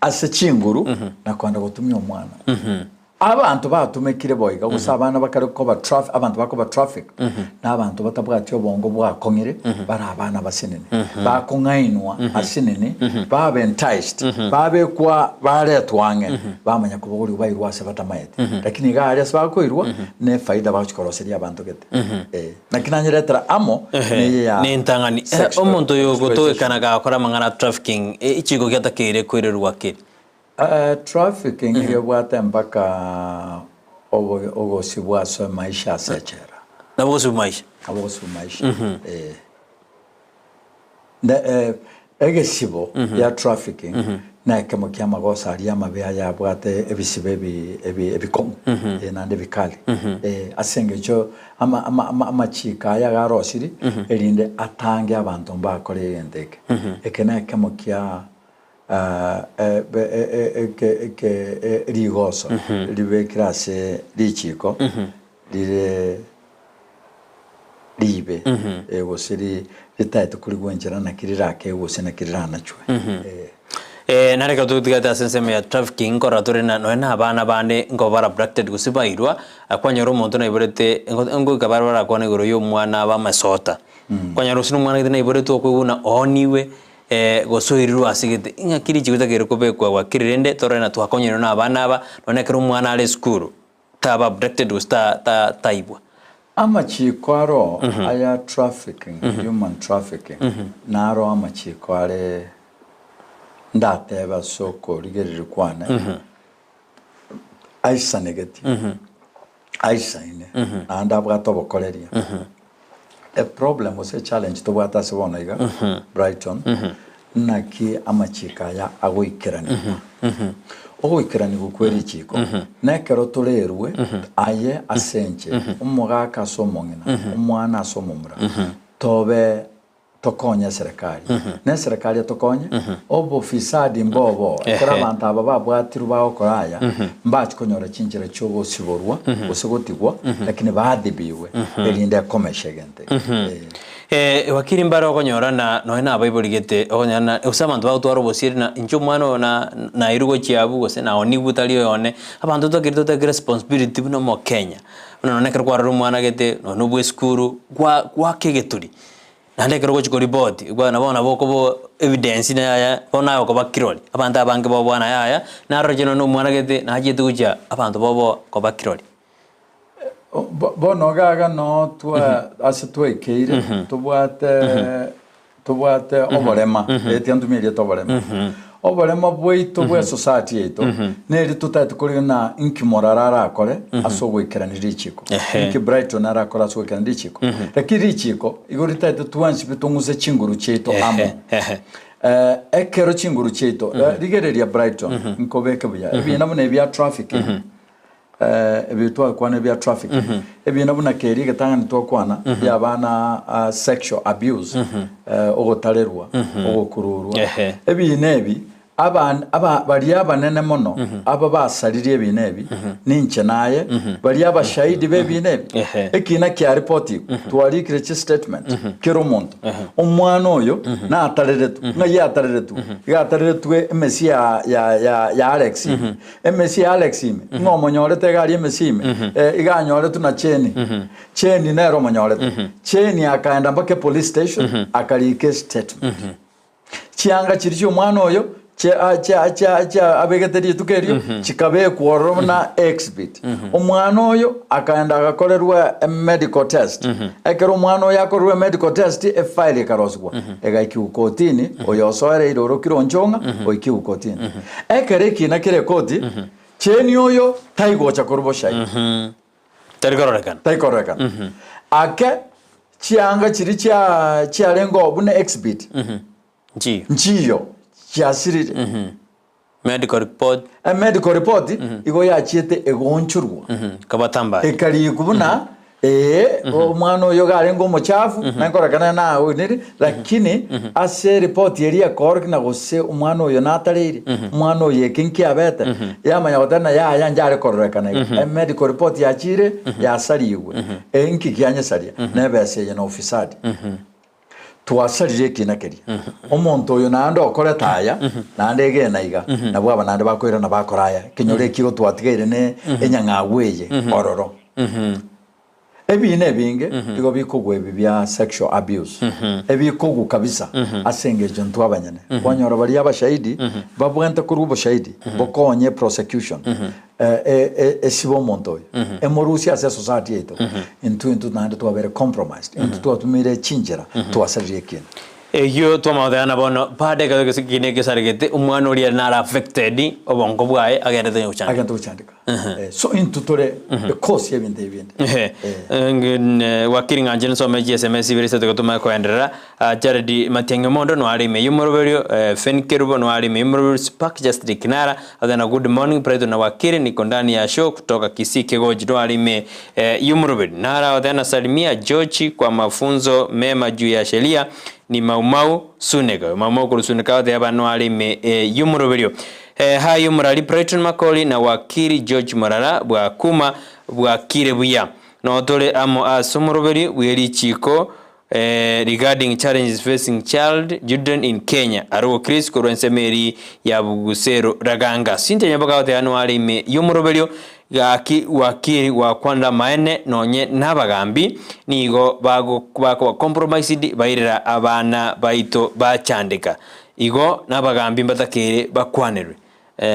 [SPEAKER 2] ase chinguru na kogenda gotumia omwana. Abanto batumekire boigo, gose abana bakare koba traf abanto bakoba trafficked, na abanto batabwati obongo bwakong'ire, bare abana abasenene, bakong'ainwa asenene, baba enticed, babekwa baretwa ang'e, bamanya kobogorigwa bairwe ase batamaeti. Lakini iga aria ase bakoirwa, na efaida bagochia koroseria abanto gete. Eh, naki nanyeretera amo neye ya
[SPEAKER 1] Nentang'ani. Eh,
[SPEAKER 2] sexual
[SPEAKER 1] omonto oyo
[SPEAKER 2] exploitation.
[SPEAKER 1] ogotogekana gakora amang'ana a trafficking, eh, echiiko giatakeire koirerwa keri.
[SPEAKER 2] Trafficking iga ebwate mpaka ogosibwa ase emaisha ase echela.
[SPEAKER 1] Nabo ogosibwa maisha.
[SPEAKER 2] Nabo ogosibwa maisha eh. Ne egesibo ya trafficking na ekemo kia amagoso aria amabe aya abwate ebisibo ebi ebi ebikong'u naende ebikali ase eng'encho ama ama ama amachiko aya iga arosirie erinde atange abanto mbakore egento eke. Eke na ekemo kia Rigoso ribekire ase richiiko rire riibe, gose ritaete korigwa enchera naki rirakegwe gose naki riranachwe.
[SPEAKER 1] Eh, nare ekero totigate ase ensemo ya trafficking nkorora tore na nonya na abana bande nkoba bara abducted gose bairwa, kwanyora omonto naiborete ngoika bare barakwane igoro ya omwana bw'amasota. Kwanyora gose na omwana gete naiboretwe okoigwa buna ooniwe. Gose oirirwe ase gete, ing'aki richiiko ritakeire kobekwa gwakire rende torore na twakonyirwe na abana aba, nonya ekero omwana are esukuru, taba abducted gose ta ta taibwa.
[SPEAKER 2] Amachiiko aro aya trafficking, human trafficking, naro amachiiko are ndatebe ase okorigereria kwane, aisanegetie, aisaine, naende abwate obokoreria. A problem gose echallenge tobwate ase bono iga Brighton, naki amachiko aya agoikeranigwa. Ogoikeranigwa kwe richiko, nekero torerwe aye ase enche, omogaka ase omong'ina, omwana ase omomura, tobe Tokonye eserekari, na eserekari etokonye, obofisadi mbobo, ekero abanto aba babwatirwe bagokora aya, mbachi konyora chinchera chi'ogosiborwa gose gotigwa, lakini baadhibiwe, erinde ekomeshe egento eke. Eh.
[SPEAKER 1] Eh, wakili mbare okonyora na nonya na abaibori gete okonyora na gose abanto bagotwara obosieri na inche omwana oyo na nairwe gochia abwo gose naonigwe tari oyone, abanto totagete totake responsibility buna omokenya, buna nonya ekero kwarora omwana gete nonya obwa esukuru, gwa gwaka egeturi. Naende ekero ogochia koripoti, bwana bono nabo okoba evidence na yaya, bono naye okoba kirori. Abanto abange boboa na yaya, naroche nonye na omwana gete, nachiete gochia abanto boboa koba kirori.
[SPEAKER 2] Bono iga iga noo twa ase twaikeire, tobwate tobwate oborema, eh tiga ntumie erieta oborema. Oboremo bwaito bw'esociety yaito neri totagete korigia na inki morara arakore ase ogoikerania richiko. Inki Brighton arakore ase ogoikerania richiko. Lakini richiko igo ritagete twensi pi tong'use chinguru chiaito amo. Ekero chinguru chiaito, rigereria Brighton, nkobeke buya, ebina buna ebia trafficking, Ebi twakwana ebia trafficking, ebina buna keria egetang'ani twakwana bia abana ah, sexual abuse, ogotarerwa, ogokururwa. Ebina ebi aban aba baria abanene mono aba basaririe ebina ebi ninche naye, baria abashahidi b'ebina ebi. Ekina kiaripotigwe, twarikire chistatement kera omonto. Omwana oyo natareretwe, ng'ai atareretwe? Iga atareretwe emesie ya ya ya ya Alex ime. Emesie ya Alex ime, ng'a omonyorete iga aria emesie ime, iga anyoretwe na Cheni. Cheni nere omonyorete. Cheni akaenda mpaka epolice station, akarika estatement. Chianga chiria chi'omwana oyo chia chia chia chia abegete rituko erio, chikabekwa ororo buna exhibit. Omwana oyo akaenda agakorerwa emedical test. Ekero omwana oyo akorerwa emedical test, efile ekarosigwa, egaikigwa kotini, oyo osoereire orokire onchong'a, oikigwe kotini. Ekero ekiina kere ekoti, cheni oyo taigocha korwa boshai.
[SPEAKER 1] Tari kororekana.
[SPEAKER 2] Tari kororekana. Ake chianga chiria chia chiarenge oo buna exhibit
[SPEAKER 1] Nchiyo.
[SPEAKER 2] nchiyo chiasirire.
[SPEAKER 1] Medical report.
[SPEAKER 2] E medical report igo yachiete egoonchorwa.
[SPEAKER 1] Kabatambare.
[SPEAKER 2] Ekarikwa buna Ee, omwana oyo iga arenge omochafu, na nkorekana naoinire, lakini ase eripoti eria ekoorokia na gose omwana oyo natareire, omwana oyo eke nkiabete, yamanya goteba ng'a yaya inche are kororekana iga. Emedical report yachire, yasarigwe. Eh, nki kianyesaria? Nebesa eye na ufisadi. Twasarire ekina keria. Omonto oyo naende okorete aya, naende egena iga, nabwo aba naende bakoirana bakora aya. Ekenyoro eki igo twatigaire ne enyang'au eye ororo. Ebiina ebinge igo bikogwa ebi bia sexual abuse, ebikogwa kabisa ase engencho intwe abanyene. Kwanyora baria abashahidi babwente korwa oboshahidi bokonye prosecution esibe omonto oyo, emorusie ase esociety yaito, intwe intwe naende twabere compromised, intwe twatumiire chinchera twasaririe ekiina.
[SPEAKER 1] Eyio twamagotebana bono baada ekero gese kine gesaregete omwana oria nare affected obongo bwaye agenderete onye gochandeka.
[SPEAKER 2] Agente gochandeka. So intwe tore ekosi y'ebinto ebi binde.
[SPEAKER 1] Ehe. Wakili ng'anche nsome chi sms ibere isato iga tomanye koenderera. Jared Matiang'i Omondo noare ime y'omoroberio, Fen Kerubo noare ime y'omoroberio, Spark Justin Kinara Athena good morning Brighton na Wakili niko ndani ya show kutoka Kisii Kegoji noare ime y'omoroberio. Nara Athena salimia George kwa mafunzo mema juu ya sheria ni Maumau Suneka. Maumau korwa Suneka oteba abana noare ime y'omoroberio. Hayo Murari Brighton Makori na Wakili George Morara bwakuma bwakire buya. Notore amo ase omoroberio bwe richiiko Regarding challenges facing child children in Kenya arogwo Chris korwa ensemo eri ya Bugusero Raganga. Cynthia Nyaboka agoteba noare ime y'omoroberio gaki wakili gwakwanera amaene nonye nabagambi nigo bakoba compromised bairera abana baito bachandeka. Igo nabagambi mbatakeire bakwanerwe.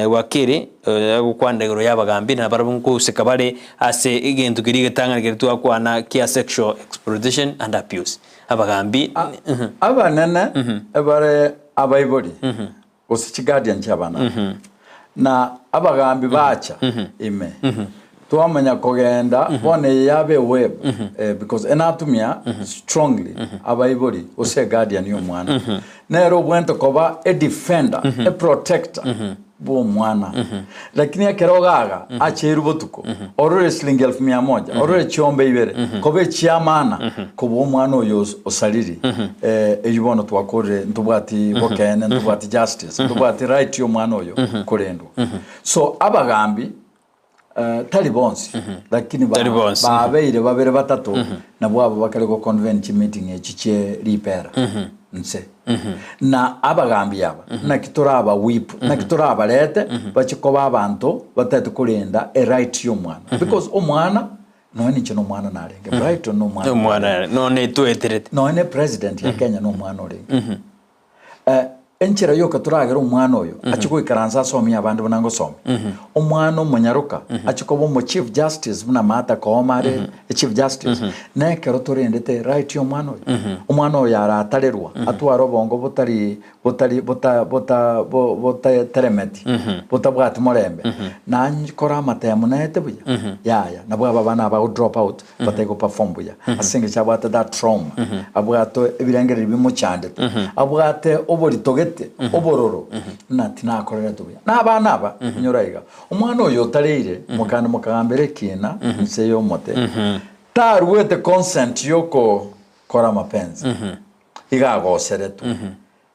[SPEAKER 1] Wakili agokwanera igoro y'abagambi na barabwo nkoguseka bare ase egento keria egetang'ani keria twakwana kia sexual exploitation and abuse. Abagambi
[SPEAKER 2] Abanene bare abaibori gose chiguardian chi'abana aba, na abagambi bacha ime twamanya kogenda bono eye yabe eweb because enatumia strongly abaibori gose eguardian y'omwana nere obwenerete koba edefender eprotector bw'omwana lakini ekero ogaga acheirwe botuko orore silingi elfu mia moja orore chiombe ibere koba echiamana kobua omwana oyo osariri eywo bono twakorire ntobwati bokeene ntobwati justice ntobwati right y'omwana oyo korendwa so abagambi Tari bonsi, lakini
[SPEAKER 1] Tari bonsi.
[SPEAKER 2] babeire babere batato, nabwo abo bakare go convene chimeeting echi chie ripera nse. Na abagambi aba, naki toraba whip, naki torabarete bache koba abanto batagete korenda eright ya omwana. Because omwana, nonya ninche nomwana narenge, Brighton nomwana
[SPEAKER 1] Omwana none etweterete.
[SPEAKER 2] nonya ne president ya Kenya nomwana orenge. Enchera yoka toragere omwana oyo achie goikaransa asomie abande buna ngosomia. Omwana omonyaroka achie koba omo chief justice buna Martha Koome are chief justice. Nekero torendete right ya omwana oyo. Omwana oyo aratarerwa atware obongo botari botari bota bota bo botateremeti botabwati morembe nakore amatemu naete buya yaya nabwo aba abana aba go drop out batari go perform buya ase eng'encho abwate that trauma abwate ebirengererio bimochandete abwate oborito gete obororo buna tinakorerete buya na abana aba inyora iga omwana oyo otareire mokande mokagambera ekina inse ya omote taruete consent yokokora mapenzi iga agoseretwe.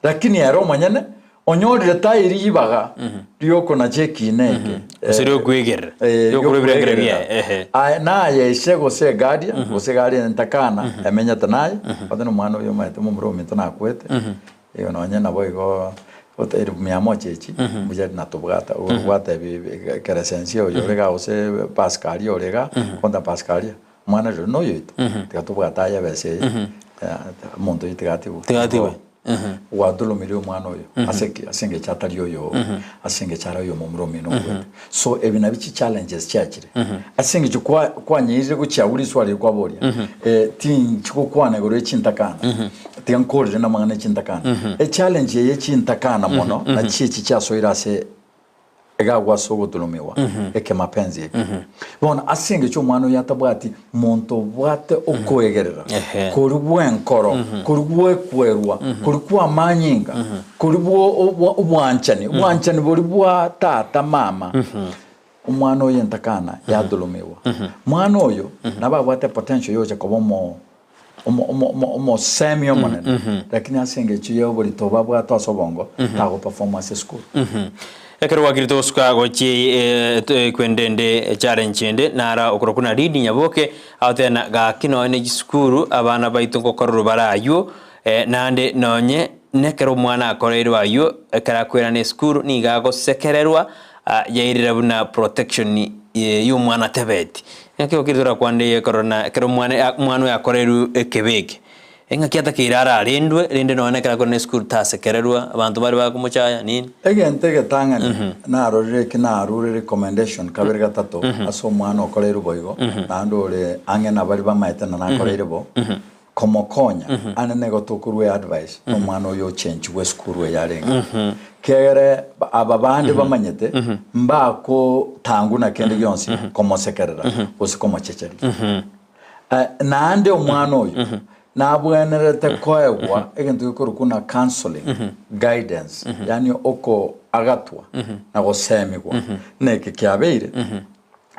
[SPEAKER 2] Lakini ere omonyene onyorire tairi ribaga riokonacha ekiina eke.
[SPEAKER 1] Gose riokwegerera,
[SPEAKER 2] Eh,
[SPEAKER 1] riokorwa ebirengererio
[SPEAKER 2] riokwegerera.
[SPEAKER 1] biaye, ehe.
[SPEAKER 2] Aye naye ise gose eguardian, gose guardian entakana emenyete naye, ote nomwana oyo omanyete momura ominto nakwete, igo nonye naboigo ote mia moja echi, mbuya natobwata, obwate ebi keresensia oyo ore igaa gose Pascalia ore igaa, konta Pascalia. Omwana rirorio noyoito, tiga tobwate aye ebesa eye, omonto oyio tiga atigwe.
[SPEAKER 1] Tiga atigwe.
[SPEAKER 2] Gwadhulumirie omwana oyo ase ki? Ase engencho atari oyoo, ase engencho are oyomomura omino okwete. So ebi nabio chichallenges chiachire. Ase engencho kwa kwanyeirire gochia agwo riswali riria kwaboria, tinchi gokwana igoro ye chintakana, tiga nkorere namang'ana e chintakana. Echallenge eye ye chintakana mono, nachi echi chiasoire ase Iga agwo ase ogoturumigwa ekemapenzi eke. Bono ase engencho omwana oyo atabwati monto obwate okoegerera
[SPEAKER 1] Ehe.
[SPEAKER 2] koria bw'enkoro, koria gw'ekwerwa, koria kw'amanyinga, koria bwo- obwa- obwanchani, obwanchani boria bwa tata mama. Omwana oyo entakana yadhulumiwa. Mwana oyo nabo abwate potential yogocha koba omo Omosemi omonene, lakini ase engencho y'oborito babwate ase obongo, tagoperform ase esukuru.
[SPEAKER 1] Ekero gwakirete gosuka gochia ekwende ende echallenge ende nara okorokwa na Lydie Nyaboke agoteba gaki nonye ne chisukuru abana baito ngokorerwa bare aywo naende nonye nekero omwana akoreirwe aywo ekero akoirana esukuru nigo agosekererwa yairire buna protection y'omwana tebeti. Ng'aki gokire torakwane ekorora na ekero omwana omwana oyo akoreirwe ekebe eke, eng'aki atakeire ararendwe rende nonya na ekero akorire esukuru tasekererwa, abanto bare bakomochaya nini.
[SPEAKER 2] Egento egetang'ani narorire eki narure recommendation kabere gatato ase omwana okoreirwe boigo naende ore ang'e na baria bamaete na nakoreire bo, komokonya ande nigo tokorua eadvice na omwana oyo ochenchigwe esukuru eye arenge. Kiagera aba bande bamanyete mbakotangwa na kende gionsi komosekerera gose komochecheria. Naende omwana oyo nabwenerete koegwa egento gekorokwa buna counseling, guidance, yaani okoagatwa na gosemigwa na eke kiabeire.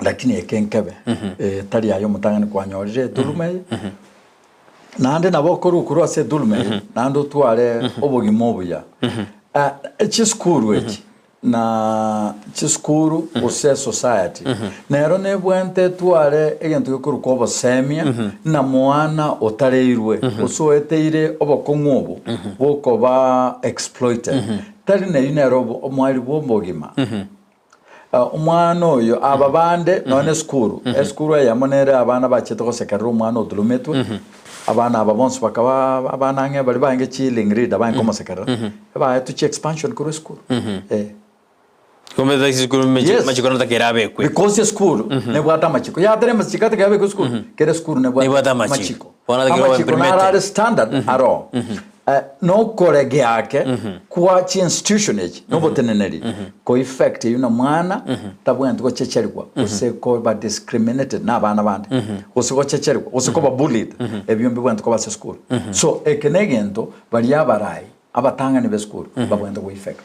[SPEAKER 2] Lakini eke nkebe, eh, tari aye omotang'ani kwanyorire eduruma eye, naende nabo okorwa korwa ase eduruma eye, naende otware obogima obuya. Ah, chisukuru echi na chisukuru gose esociety nero nebwente etware egento gekorokwa obosemia na mwana otareirwe gose oeteire obokong'u obo bokoba exploited. Tari neyio nere obo omwari bwa obogima. Omwana oyo, aba bande, nonya na esukuru, esukuru eyemo nere abana bachete gosekerera omwana oturumetwe, abana aba bonsi bakaba abana ang'e baria barenge chi-ring leader barenge komosekerera, ebaetwe chi-expansion korwa esukuru, eh.
[SPEAKER 1] Kumbe esukuru
[SPEAKER 2] Yes.
[SPEAKER 1] amachiko natakere abekwe.
[SPEAKER 2] Because esukuru nebwate amachiko, yatari amachiko atakere abekwe esukuru, kera esukuru
[SPEAKER 1] Nebwate
[SPEAKER 2] nebwate
[SPEAKER 1] amachiko.
[SPEAKER 2] amachiko.
[SPEAKER 1] Bono atakere
[SPEAKER 2] Amachiko
[SPEAKER 1] oimplemente.
[SPEAKER 2] naro are standard aro. Nokoregia ake kwa chiinstitution echi noboteneneri ko effect eyio na mwana tabwenereti gochecherigwa gose koba discriminated na abana bande gose gochecherigwa gose koba bullied ebio mbibwenerete koba ase esukuru. So eke na egento baria abarai abatang'ani b'esukuru babwenerete go effect.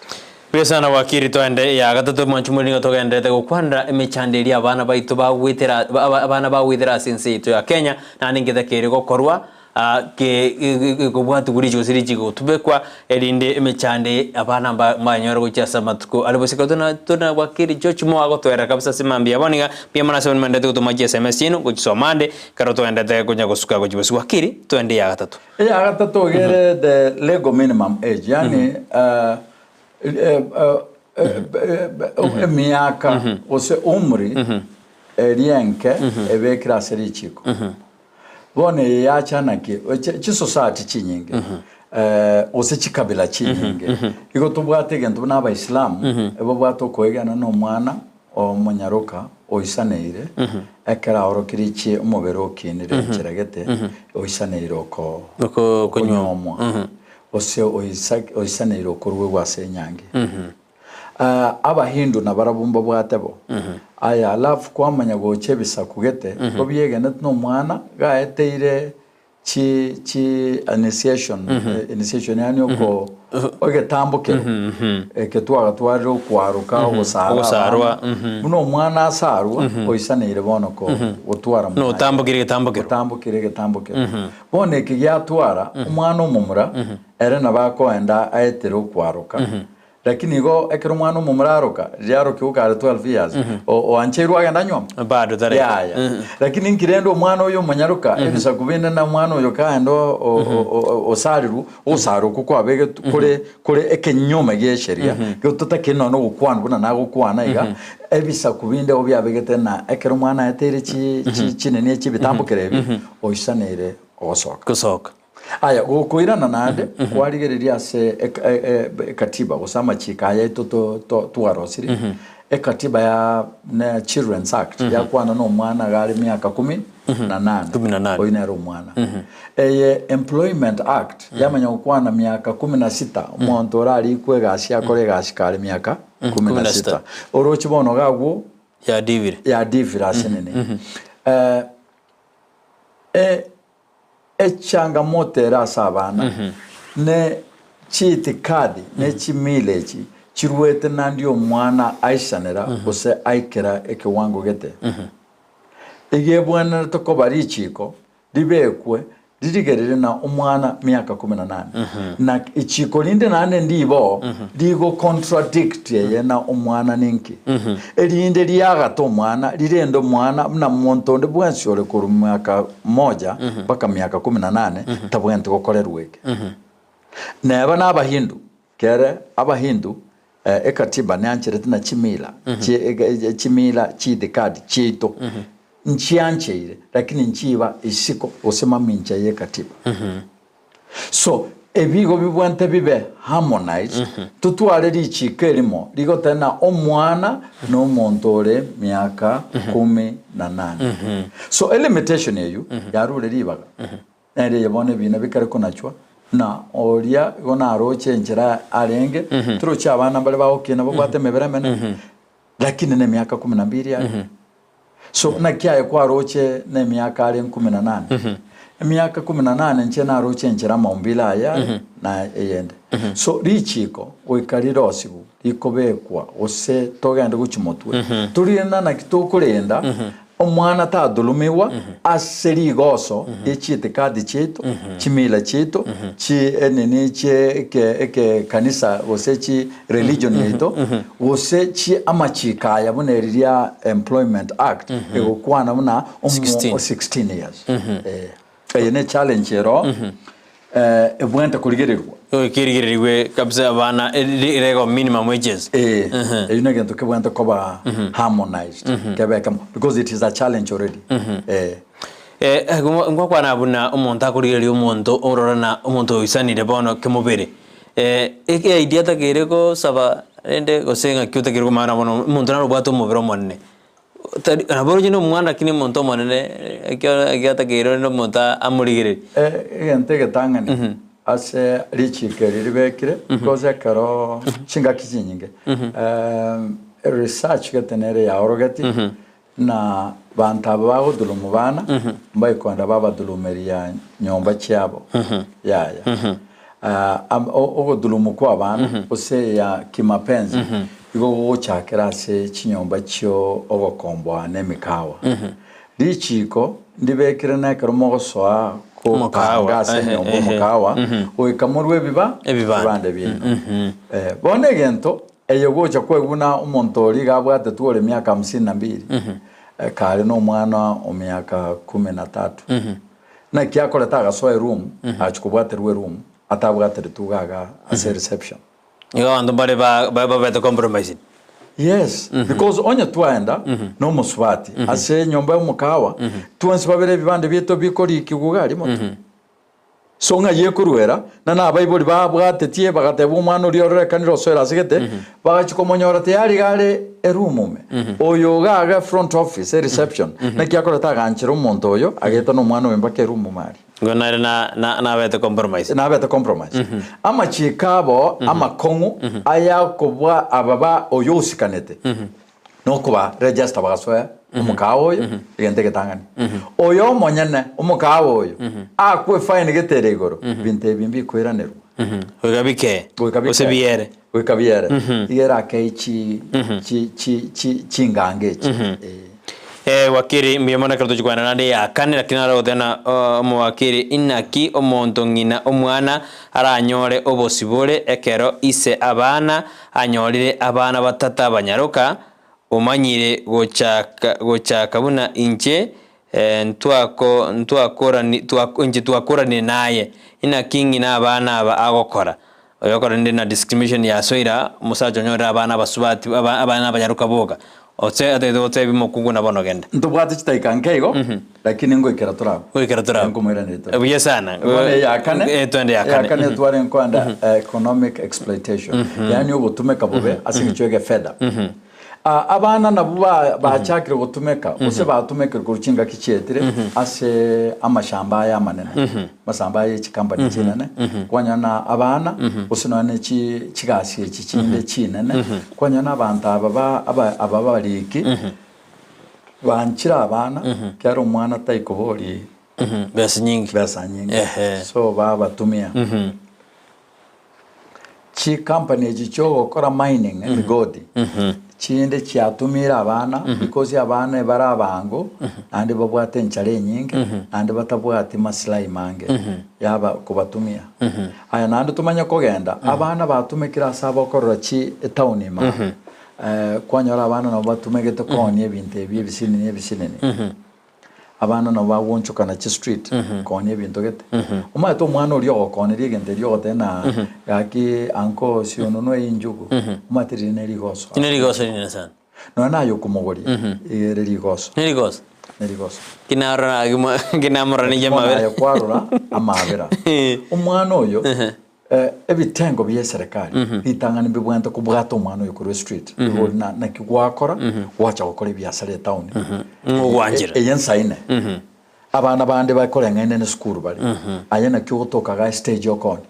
[SPEAKER 1] Buya sana wakiri toende eya gatato mwanchi more nigo togendererete gokwanera emechando eria abana baito bagwetera abana bagwetera ase ense yaito ya Kenya naende ngetakeri gokorwa Gekobwatigwa richiiko gose richiiko gotubekwa, erinde emechando eye abana mbanyore gochia ase amatuko are bosio. Ekero tore gwakire George Moore agotoerera kabisa ase mambia bono iga, mbuya mono ase abwo mwenderete gotoma chi sms chiaino gochisoma ande, ekero toenderete konya gosuka gochia bosio. Gwakire, toende eya gatato.
[SPEAKER 2] Eya gatato iga ere the legal minimum age, yaani emiaka gose umri eria enke ebekire ase richiiko. Bono eye yacha naki? Chisociety chinyinge. Gose chikabila chinyinge. Igo tobwate egento buna Abaisilamu, ebabwate okoegena na omwana omonyaroka oisaneire, ekero aorokirie chie omobere okinire enchera gete, oisaneire oko okonyuomwa, gose oisaneire okoruegwa ase enyangi. Abahindu nabarabwo mbabwate bo. Aya alafu kwamanya gocha ebisaku gete, kobiegenete na omwana gaeteire chi chi initiation initiation yaani oko egetambokero eke twagatwarire okwaroka ogosara
[SPEAKER 1] Ogosarwa,
[SPEAKER 2] abana buna omwana asarwa oisaneire bono ko gotwara
[SPEAKER 1] Buna otambokire egetambokero.
[SPEAKER 2] otambokire egetambokero bono eke giatwara omwana omomura ere nabo akoenda aetere okwaroka Lakini igo ekero omwana omomura aroka, riria arokigwe kare 12 years, oancheirwe agende anyuome?
[SPEAKER 1] Bado tari.
[SPEAKER 2] Yaya. Lakini inki rende omwana oyo omonyaroka, ebisaku binde na omwana oyo kaende osarirwe, ogosarwa okwo kwabegetwe kore kore ekenyume gie esheria, totakiri nonya na ogokwana buna nagokwana iga, ebisaku binde igo biabegete na ekero omwana aeteire chi chi chinini echi ebitambokero ebi, oisaneire ogosoka.
[SPEAKER 1] Gosoka.
[SPEAKER 2] Aya, gokoirana naende, kwarigereria ase ekatiba gose amachiko aya aito twarosirie, ekatiba ya ne Children's Act yakwana na omwana iga are miaka kumi na nane,
[SPEAKER 1] Kumi na nane.
[SPEAKER 2] oyio nere omwana. Eye Employment Act yamanya gokwana miaka kumi na sita, omonto orarikwe egasi akore egasi kare miaka kumi na sita. Oroche bono iga agwo
[SPEAKER 1] Yadivire.
[SPEAKER 2] yadivire ase nini. Echangamoto ere ase abana ne chiitikadi ne chimila echi chiruete naende omwana aisanera gose aikera ekewango gete. Iga ebwenerete koba richiko ribekwe ririgerere na omwana miaka kumi na nane. Na ichiko rinde naende ndibo rigo contradict eye na omwana ninki. Erinde riagate omwana, rirende omwana buna monto onde bwensi ore korwa miaka moja mpaka miaka kumi na nane tabwenereti gokorerwa eke. Neba na Abahindu, kere Abahindu ekatiba neancherete na chimila chimila chiitikadi chiaito nchiancheire lakini nchiba isiko gose mamincha y'ekatiba. So, ebigo bibwente bibe harmonized, totware richiiko erimo rigoteba ng'a omwana na omonto ore miaka kumi na nane. So elimitation eyio yarure ribaga, nere eye bono ebina bikare konachwa, na oria igo naroche enchera arenge, torochi abana mbare bagokina babwate emebere emenene, lakini na emiaka kumi na mbiri are. So naki aye kwaroche nemiaka are nkumi na nane? Emiaka kumi na nane inche naroche enchera amaumbile aye are na eyende. So richiko goika rirosigwe rikobekwa gose togende gochia motwe, torinde naki tokorenda omwana tadhulumiwa ase rigoso rie chiitikadi chiaito, chimila chiaito, chi enini chie eke ekekanisa gose chi religion yaito, gose chi amachiko aya buna eri ria Employment Act egokwana buna omo
[SPEAKER 1] 16.
[SPEAKER 2] 16 years. Eh, eye ne challenge ero eh, ebwenerete korigererigwa.
[SPEAKER 1] Kerigererigwe kabisa abana erego minimum wages.
[SPEAKER 2] Eh, eyio negento kebwenerete koba harmonized kebe ekemo because it is a challenge already. Eh.
[SPEAKER 1] Eh, ngwakwana buna omonto akorigereria omonto orora na omonto oisanire bono kemobere. Eidea otakeire gosaba rende gose ng'aki otakeire komanya bono omonto naro obwate omobere omonene, tari nabo oroche na omwana lakini omonto omonene ekio ekio atakeire rende omonto amorigererie.
[SPEAKER 2] Egento egetang'ani ase richiiko eri ribekire because ekero chingaki chinyinge research gete nere yaorogetie Na banto aba bagodhulumu bana, mbaikogenda babadhulumeria nyomba chiabo. Yaya. Ogodhulumu kw'abana gose ya kimapenzi igo gogochakera ase chinyomba chio ogokomboa na emikawa. Richiiko ndibekire na ekero mogosoa
[SPEAKER 1] Omokahawa,
[SPEAKER 2] kopanga ase
[SPEAKER 1] ehe,
[SPEAKER 2] enyomba
[SPEAKER 1] ehe.
[SPEAKER 2] omokahawa, goika morue ebiba
[SPEAKER 1] Ebibande.
[SPEAKER 2] ebibande biaino. Bono egento Eye gocha kwaigwa buna omonto oria iga abwatetwe ore miaka hamsini na mbili, kare nomwana o miaka kumi na tatu. Naki akorete agasoa eroom, agachia kobwaterwa eroom, atabwateretwe iga iga ase reception.
[SPEAKER 1] Igo abanto mbare ba- ba- babete compromised.
[SPEAKER 2] Yes, because onye twaenda na omosubati ase enyomba y'omokahawa, twensi babere ebibande biaito bikorikigwa iga aria motwe. So ng'ai ekoruera, na nabaibori babwatetie bagateba omwana oria ororekanire osoire ase gete, bagachia komonyora tayari iga are eroom ime. Oyo iga aga front office, ereception, naki akorete aganchera omonto oyo, ageta na omwana oyo mpaka eroom ime aria.
[SPEAKER 1] Igo nare na na nabete compromise.
[SPEAKER 2] Nabete compromise. Amachiiko abo amakong'u ayakobua aba ba oyo osikanete, nokoba register bagasoa omokawa oyo egento egetang'ani. Oyo omonyene omokawa oyo akwe fine gete ere igoro, binto ebi mbikoiranerwa.
[SPEAKER 1] Goika bikee.
[SPEAKER 2] Goika bikee.
[SPEAKER 1] Gose biere.
[SPEAKER 2] Goika biere. Iga erakee chi chi chi chi chinganga echi. Eh.
[SPEAKER 1] Eh, wakiri mbuya mono ekero tochia kogenda naende ya kane lakini naro goteba ng'a omowakiri inaki omonto ng'ina omwana aranyore obosibore ekero ise abana anyorire abana batato abanyaroka omanyire gochaka gochaka buna inche ntwako ntwakorani twa inche twakoranire naye inaki ng'ina abana aba agokora Oyokora rende na discrimination yasoire aa, omosacha onyorire abana abasubati aba abana abanyaroka boka, ose atagete gotebia omokungu na bono genda.
[SPEAKER 2] Ntobwate chidakika nke igo, lakini ngoikera tore abwo.
[SPEAKER 1] Goikera tore abwo.
[SPEAKER 2] Nkomoiraneria tore.
[SPEAKER 1] Buya sana.
[SPEAKER 2] Bono eya kane,
[SPEAKER 1] Eh, twende ya kane.
[SPEAKER 2] eya kane tware nkoenda economic exploitation, yaani ogotumeka bobe ase eng'encho y'egefedha. Ah, abana nabwo ba- bachakire gotumeka gose batumekire korwa chingaki chietire ase amashamba aya amanene amasamba aya echikampani chinene kwanyora na abana gose nonya ne chi chigasi echi chinde chinene kwanyora na abanto aba ba aba aba abariki banchire abana kera omwana taikobori
[SPEAKER 1] Besa nyingi.
[SPEAKER 2] besa nyinge
[SPEAKER 1] Ehe.
[SPEAKER 2] so babatumia Chicompany echi chiogokora mining emigodi chinde chiatumire abana because abana ebare abango naende babwate enchara enyinge naende batabwati maslahi mange yaba kobatumia. Aya naende tomanye kogenda abana batumekire ase abakorora chi etown ime aa kwanyora abana nabo batumegete koonia ebinto ebi ebisinini ebisinini. Abana nabo bagoonchokana chistreet koonia ebinto gete. Omanyete omwana oria ogokoneria egento erio ogoteba na gaki uncle sionunue hii njugu, omanyete riria ne rigoso.
[SPEAKER 1] Ne rigoso rinene sana.
[SPEAKER 2] Nonya naye okomogoria, iga ere rigoso.
[SPEAKER 1] Ne rigoso.
[SPEAKER 2] Ne rigoso.
[SPEAKER 1] Ki narora agi mwa ki namorora ninche
[SPEAKER 2] Bono
[SPEAKER 1] amabera.
[SPEAKER 2] aye kwarora amabera. Omwana oyo Ebitengo bie eserekari ritang'ani mbibwenerete kobwata omwana oyo korwa estreet igo ori na naki gwakora gwacha gokora ebiasara etown
[SPEAKER 1] Ng'ogwanchera.
[SPEAKER 2] Eye nsaine abana bande bakoreng'aine ne esukuru bare aye naki ogotoka iga estage okooni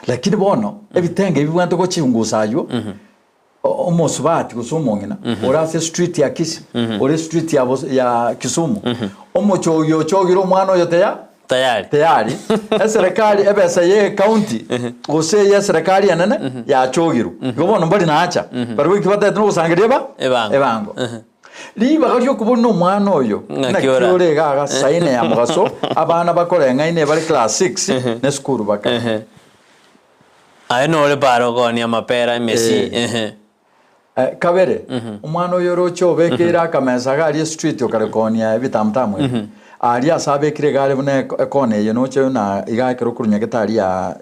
[SPEAKER 2] lakini bono ebitengo ebi bibwenerete gochungusa aywo Omosubati gose omong'ina ore ase street ya Kisii, ore street ya Bos- ya Kisumu, omochogi ochogire omwana oyo teya
[SPEAKER 1] Tayari.
[SPEAKER 2] tayari eserekari ebesa ye county gose eye eserekari enene yachogirwe igo bono mbari nacha barabwo eki batagete nogosangereria eba
[SPEAKER 1] Ebango.
[SPEAKER 2] ebango ribaga riokobori na omwana oyo
[SPEAKER 1] Ng'aki
[SPEAKER 2] naki
[SPEAKER 1] ora.
[SPEAKER 2] ore iga iga saa ine ya mogaso abana bakoreng'aine bare class 6 ne esukuru baka
[SPEAKER 1] Aye nore para okoonia amapera, emesi,
[SPEAKER 2] Eh.
[SPEAKER 1] ehe.
[SPEAKER 2] Eh, kabere omwana oyo oroche obekeire akamesa iga aria estreet okare koonia ebitamutamu ebi aria ase abekire iga are buna eko- ekona eye noche buna iga ekero okorwa nyagetari ya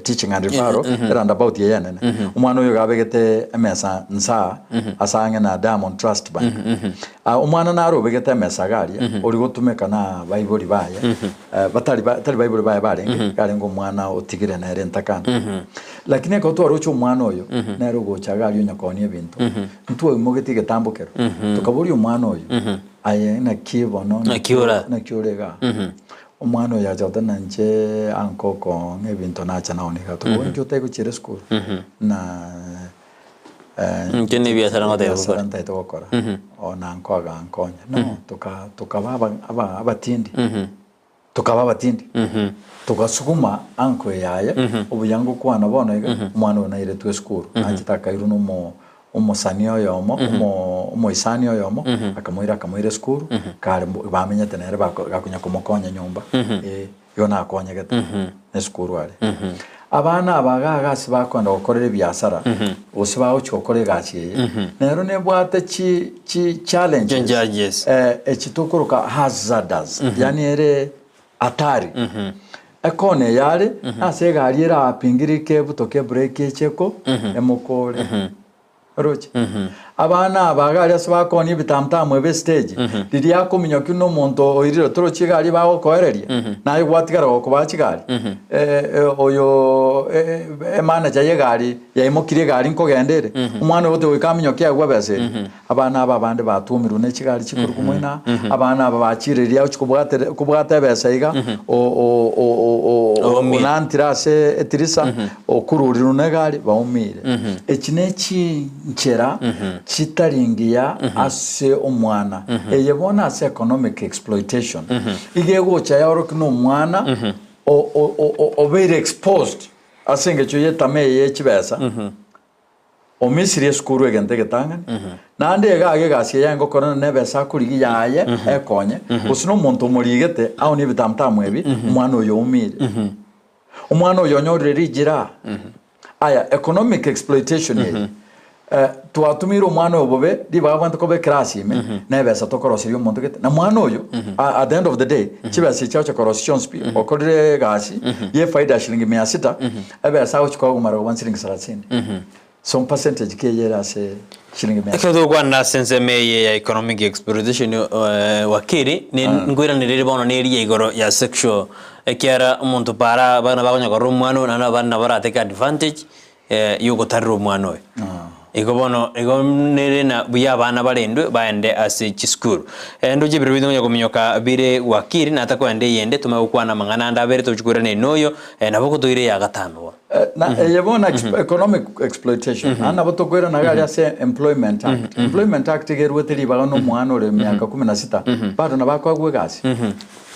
[SPEAKER 2] teaching and referral eroundabout eye enene omwana oyo iga abegete emesa nsaa ase ang'e na Diamond Trust Bank Ah, omwana naro obegete emesa iga aria ori gotumeka na abaibori baye Batari ba, tari baibori baye barenge, iga arenge omwana otigire nere entakana. Lakini ekero twaroche omwana oyo, nere ogocha iga aria onye koonia ebinto, ntwaimogetie egetambo kero, tokaboria omwana oyo, aye naki bono,
[SPEAKER 1] Naki ora?
[SPEAKER 2] naki ore igaa? Omwana oyo acha goteba inche anka okong'a ebinto nacha naonia igaa. Tokaboria inki otari gochiera esukuru? Na
[SPEAKER 1] Inche nebiasara ngoteba
[SPEAKER 2] ebiasara
[SPEAKER 1] gokora.
[SPEAKER 2] ntagete gokora, na nkoaga nkonya. No, toka tokaba aba aba abatindi. Tokaba abatindi, togasuguma anko yaye, obuya ngokwana bono iga, omwana oyo nairetwe esukuru, nachete akairwa na omo omosani oyomo, omo omoisani oyomo, akamoira akamoira esukuru, kare mbo bamenyete nere bako gakonya komokonya nyomba, eh, igo nakonyegete, na esukuru are. Abana aba iga iga ase bakoenda gokorera ebiasara, gose bagochia gokora egasi eye, nero nebwate chi chi challenges,
[SPEAKER 1] Challenges.
[SPEAKER 2] eh, echi tokoroka hazardous, yaani ere hatari. Ekona eye are, nase egari erapingire kebuto ke brake eche ko, emokore. Oroche? Abana aba iga aria ase bakonia ebitamutamu ebe estage, riria akominyokia na omonto oirire torochi egari bagokoereria, naye gwatigara gokobaa chigari, oyo emanager ya egari yaimokirie egari nkogenda ere, omwana oyo goika aminyokie agwo ebesa eria. Abana aba abande batwomirwe ne chigari chikorokwa moina, abana aba bachire riria ochi kobwatera kobwata ebesa iga, o- o- o- o- o-
[SPEAKER 1] Oumire.
[SPEAKER 2] onantire ase etirisa, okururirwe na egari baumire. Echi ne chinchera chitari ngiya ase omwana. Eye bono ase economic exploitation, iga egocha yaorokia na omwana o- o- o- o- obeire exposed ase engencho y'etama eye ye chibesa. O Misiri esukuru egento egetang'ani, naende iga iga egasi eye ngokorana nebesa akorigia yaye ekonye, gose nomonto omorigete aonie ebitamutamu ebi, omwana oyo oumire. Omwana oyo onyorire rijira. Aya economic exploitation eye, twatumeire omwana oyo bobe, ribaga abwenerete koba eclass ime, nebesa tokoroseria omonto gete, na mwana oyo at the end of the day, chibesa echi agocha korosia chionsi pi, okorire egasi ye efaida ya shilingi mia sita, Ebesa agochia koagumara koba nsiringi sarasini. So percentage ki eye ere ase shilingi mia
[SPEAKER 1] Ekero togokwana ase ensemo eye ya economic exploitation wakili, ne nkoiranereria bono na eria igoro ya sexual ekiara omonto para abana bakonya korora omwana oyo naende abande nabo baratake advantage ya ogotarera omwana oyo. Igo bono igo nere na buya abana barendwe baende ase chisukuru. Ndoche ebiro binde konya kominyoka bire wakili natakoenda eyende tomanye gokwana amang'ana ande abere tochi koirana ene oyo nabo okotoira eya gatano bono.
[SPEAKER 2] Na eye bono economic exploitation naende nabo tokoirana iga aria ase employment act. Employment act iga eruete ribaga na omwana ore emiaka kumi na sita bado nabo akoegwa egasi.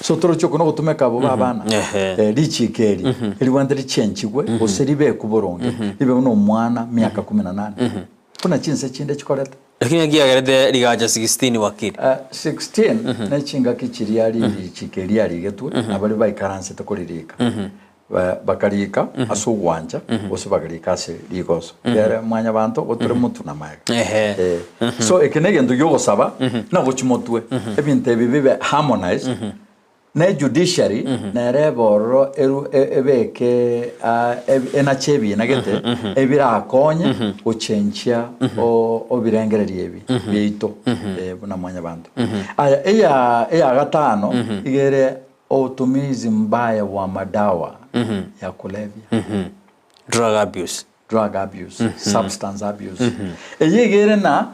[SPEAKER 2] So toroche oko nogotumeka abwo ba abana richiiko eri eribwate richenchigwe gose ribekwe boronge ribe buna omwana miaka kumi na nane buna chinse chinde chikorete.
[SPEAKER 1] Lakini naki yagerete rigacha 16 wakili?
[SPEAKER 2] 16 ne chingaki chiria ririchiko eri riarigetwe na baria baikaransete koririka Bakariika ase ogwancha, gose bakariika ase rigoso. Ekiagera mwanyabanto gotore motwe na magega.
[SPEAKER 1] Ehe.
[SPEAKER 2] Eh. So eke negento giogosaba na gochia motwe, ebinto ebi bibe harmonized, na ejudiciary nere ebe ororo eru e- ebeke ah, eb- enache ebiina gete ebirakonye gochenchia o- obirengererio ebi biaito eh, buna mwanyabanto. Aya eya eya gatano iga ere Outumizi mbaya wa madawa ya kulevya.
[SPEAKER 1] Drug abuse.
[SPEAKER 2] Drug abuse, substance abuse. Eye iga ere na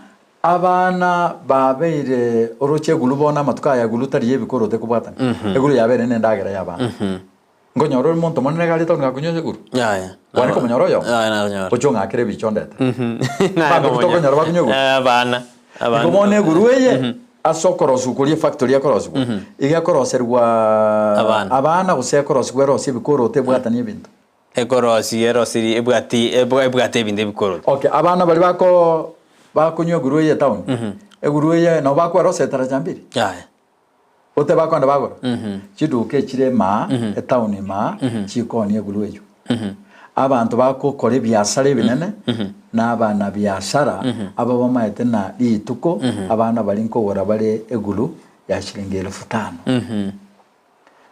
[SPEAKER 2] abana babeire oroche eguru bono amatuko aya eguru tari y'ebikoro tekobwatana. Eguru yabeire ne endagera y'abana. Nkonyora ore monto monene iga arete gakonywa eguru.
[SPEAKER 1] Yaya.
[SPEAKER 2] Kwane komonyora oyomo?
[SPEAKER 1] Yaya nakonyora.
[SPEAKER 2] Oche ong'akere ebicha ondete.
[SPEAKER 1] Naye
[SPEAKER 2] Abanto
[SPEAKER 1] komonya.
[SPEAKER 2] tokonyora bakunywa eguru.
[SPEAKER 1] Abana. Abana.
[SPEAKER 2] Igo bono eguru eye ase okorosiwa koria efactory ekorosigwa, iga ekoroserwa
[SPEAKER 1] Abana.
[SPEAKER 2] abana gose ekorosigwa erosie ebikoroto ebwatanie ebinto.
[SPEAKER 1] Ekorosi erosiri ebwati ebwa- ebwate ebinto ebikoroto.
[SPEAKER 2] Okay, abana baria bako bakonywa eguru eye etown, eguru eye nabo bakwerosia etaracha mbiri?
[SPEAKER 1] Yaya.
[SPEAKER 2] Gote bakoenda bagora chiduka echire imaa etown imaa chikoonia eguru eywo. Abanto bagokora ebiasara ebinene na abanabiasara aba bamaete na rituko abana baria nkogora bare eguru ya shilingi elfu tano.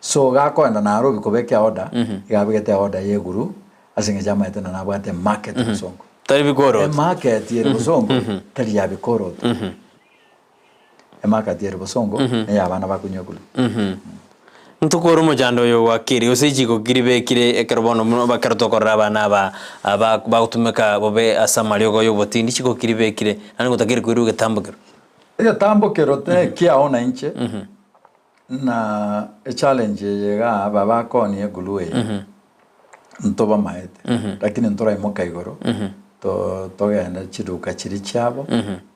[SPEAKER 2] So gakoenda Nairobi kobeka eorder iga abegete eorder ya eguru ase eng'encho amaete na nabwate emarket bosongo.
[SPEAKER 1] Tari bikoroto.
[SPEAKER 2] Emarket ere bosongo tari ya bikoroto. Emakati ere bosongo neya abana bakonywa ekuru.
[SPEAKER 1] Ntokore omochando oyo gwakire gose richiko ki ribekire ekero bono buna ekero tokorora abana aba aba bagotumeka bobe ase amariogo ya obotindi richiko ki ribekire naende ngotakeri koirwa egetambokero.
[SPEAKER 2] Egetambokero tekiao na inche na echallenge eye igaa aba bakonia eguru eye ntobamaete lakini ntoraimoka igoro to togende chiduka chiria chiabo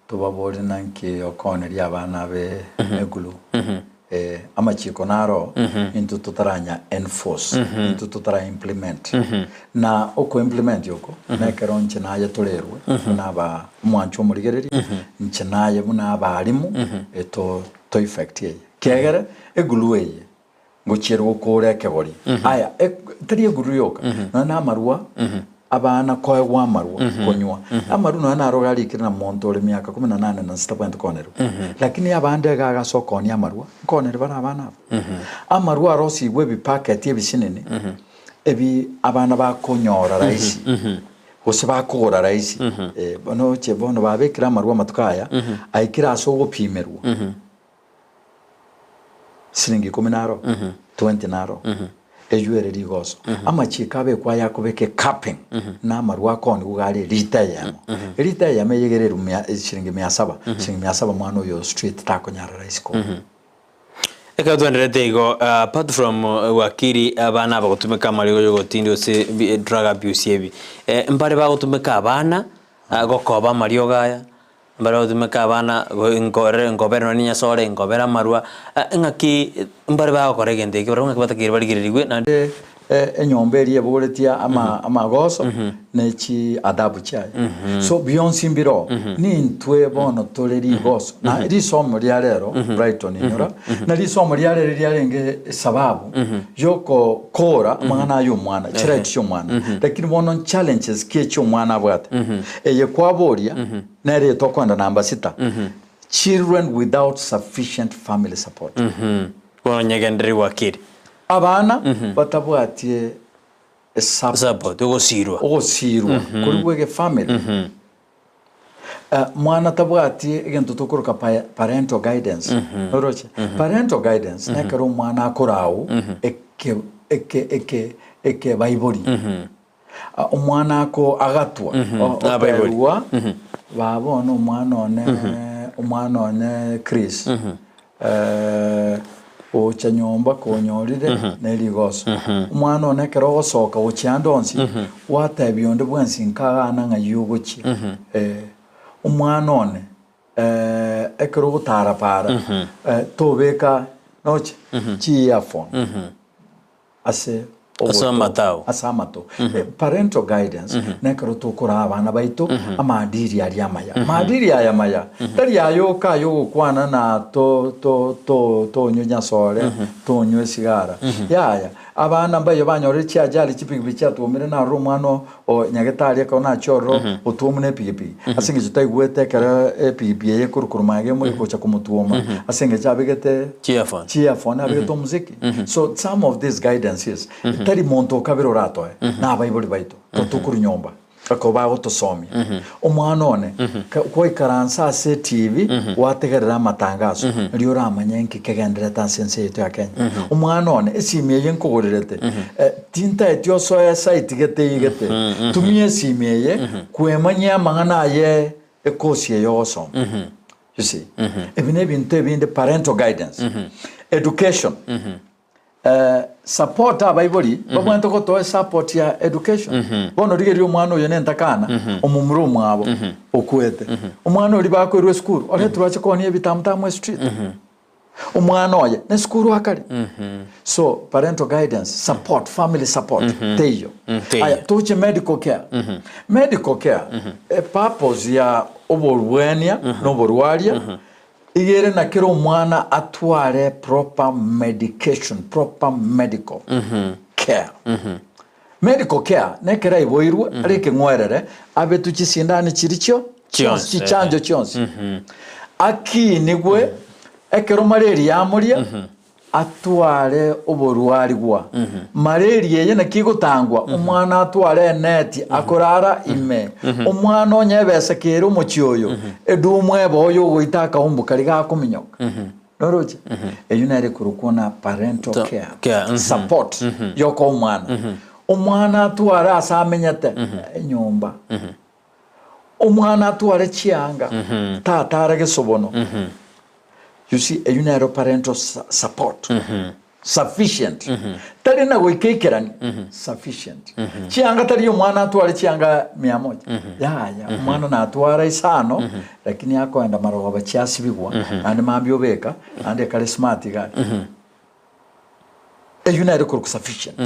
[SPEAKER 2] Tobaborie nanki okooneria abana abe eguru. Eh, amachiko naro intwe totaranya enforce, intwe totara implement. Na oko implement oko nekero inche naye torerwe buna aba omwancho omorigereria, inche naye buna abalimu eto to effect eye. Kiagera eguru eye Ngochiera gokoora ekegori. Aya, ek- tari eguru yoka, nonya na amarwa, abana koegwa amarwa konywa. Amarwa nonya naro garikire na monto ore miaka kumi na nane na tabwenereti koonerwa. Lakini abande iga agase okoonia amarwa, nkooneri bare abana aba. Amarwa arosigwe ebipaketi ebisinini, ebi abana bakonyora rahisi. Gose bakogora rahisi. Eh, bono oche bono babekire amarwa amatuko aya, aikire ase ogopimerwa siringi ikomi naro, 20 naro, eywo ere rigoso. Amachiiko abekwa aya akobeka ecupping na amarwa akoonigwa iga are elita eyemo. Elita eyemo eye egere erwe mia shiringi mia saba, shiringi mia saba mwana oyo straight takonyara rahisi kogora.
[SPEAKER 1] Ekero twenderete igo, apart from wakili abana abagotumeka amariogo yogotindi gose drug abuse ebi, mbare bagotumeka abana gokoba amariogo aya, mbare bagotumeka abana nkore nkobere nonye nyasore nkobere amarwa, ng'aki mbare bagokora egento ekio barabwo ng'aki batakeire barigererigwe naende.
[SPEAKER 2] Enyomba eria ebogoretie amagoso ne chiadabu chiaye. So bionsi mbiroo, nintwe bono tore rigoso. Na risomo ria rero, Brighton inyora, na risomo ria rero riarenge esababu yokokora amang'ana aya omwana, chiright chi'omwana. Lakini bono challenges ki echi'omwana abwate? Eye kwaboria, nere etokoenda namba sita, children without sufficient family support.
[SPEAKER 1] Bono nyegendereri gwakire.
[SPEAKER 2] Abana batabwatie esupport,
[SPEAKER 1] Support, ogosirwa.
[SPEAKER 2] ogosirwa koria bwa egefamily. Mwana tabwati egento tokoroka parental guidance, oroche? Parental guidance nekero omwana akorau eke eke eke ekebaibori. Omwana ako agatwa
[SPEAKER 1] Abaibori.
[SPEAKER 2] oterwa baba one omwana one omwana one Chris gocha nyomba konyorire ne rigoso. Omwana one ekero ogosoka gochia ande onsi gwatebia onde bwensi nkagana ng'ai ogochia. Omwana one ekero ogotara para tobeka noche chi earphone. Ase
[SPEAKER 1] Ase amato.
[SPEAKER 2] Ase amato. Parental guidance nekero tokoraa abana baito amaadili aria amaya. Maadili aya amaya tari aya oka aya ogokwana na to to to tonywe nyasore, tonywe esigara. Yaya, abana mbaiyo banyorire chiajali chipigipigi chiatwomire naroro omwana o nyagetari ekero nachia ororo otwomwa na epigipigi ase eng'encho taigwete ekero epigipigi eye ekorwa korwa magega emo egocha komotwoma ase eng'encho abegete
[SPEAKER 1] Chi-earphone.
[SPEAKER 2] chi-earphone abegete omosiki so some of these guidances tari monto okabere oratoe na abaibori baito totokorwa nyomba ekero bagotosomia omwana one ka kwaikaransa ase etibi gwategerera amatangaso riria oramanye nki kegendererete ase ense yaito ya Kenya omwana one esimi eye nkogorerete Tintaeti osoe esite gete eye gete. Tumia esimi eye kwemanyia amang'ana aye ekosi eye ogosoma. You see? Ebi nebinto ebinde parental guidance. Education. Support abaibori babwenerete gotoa esupport ya education. Bono rigereria omwana oyo nentakana omomura omwabo okwete. Omwana oria bakoirwa esukuru oreterwe ache koonia ebitamutamu estreet. Omwana oye nesukuru akare. So parental guidance, support, family support teiyo.
[SPEAKER 1] Teiyo.
[SPEAKER 2] Aya toche medical care. Medical care e purpose ya oborwania na oborwaria iga ere na kera omwana atware proper medication, proper medical care. Medical care nekero aiboirwe are ekeng'werere abetwe chisindani chiria chio chionsi
[SPEAKER 1] Chionsi,
[SPEAKER 2] chichanjo chionsi akinigwe ekero malaria yamoria atware oborwarigwa malaria eye naki egotangwa omwana atware eneti akorara ime omwana onye ebesa kere omochie oyo edumu ebe oyo ogoita akaumbu karia gakominyoka Noroche? Eyio nere ekorokwa na parental
[SPEAKER 1] care,
[SPEAKER 2] care support yokoa omwana. Omwana atware ase amenyete enyomba. Omwana atware chianga, tatara gesobono. You see, eyio nero parental support. Sufficient. Tari na goika ikerani, sufficient. Chianga tari omwana atware chianga mia moja. Yaya, omwana natwara isano, lakini akoenda marogoba chiasibigwa, naende mambia obeka, naende ekare smart iga aria. Eyio nere korokwa sufficient.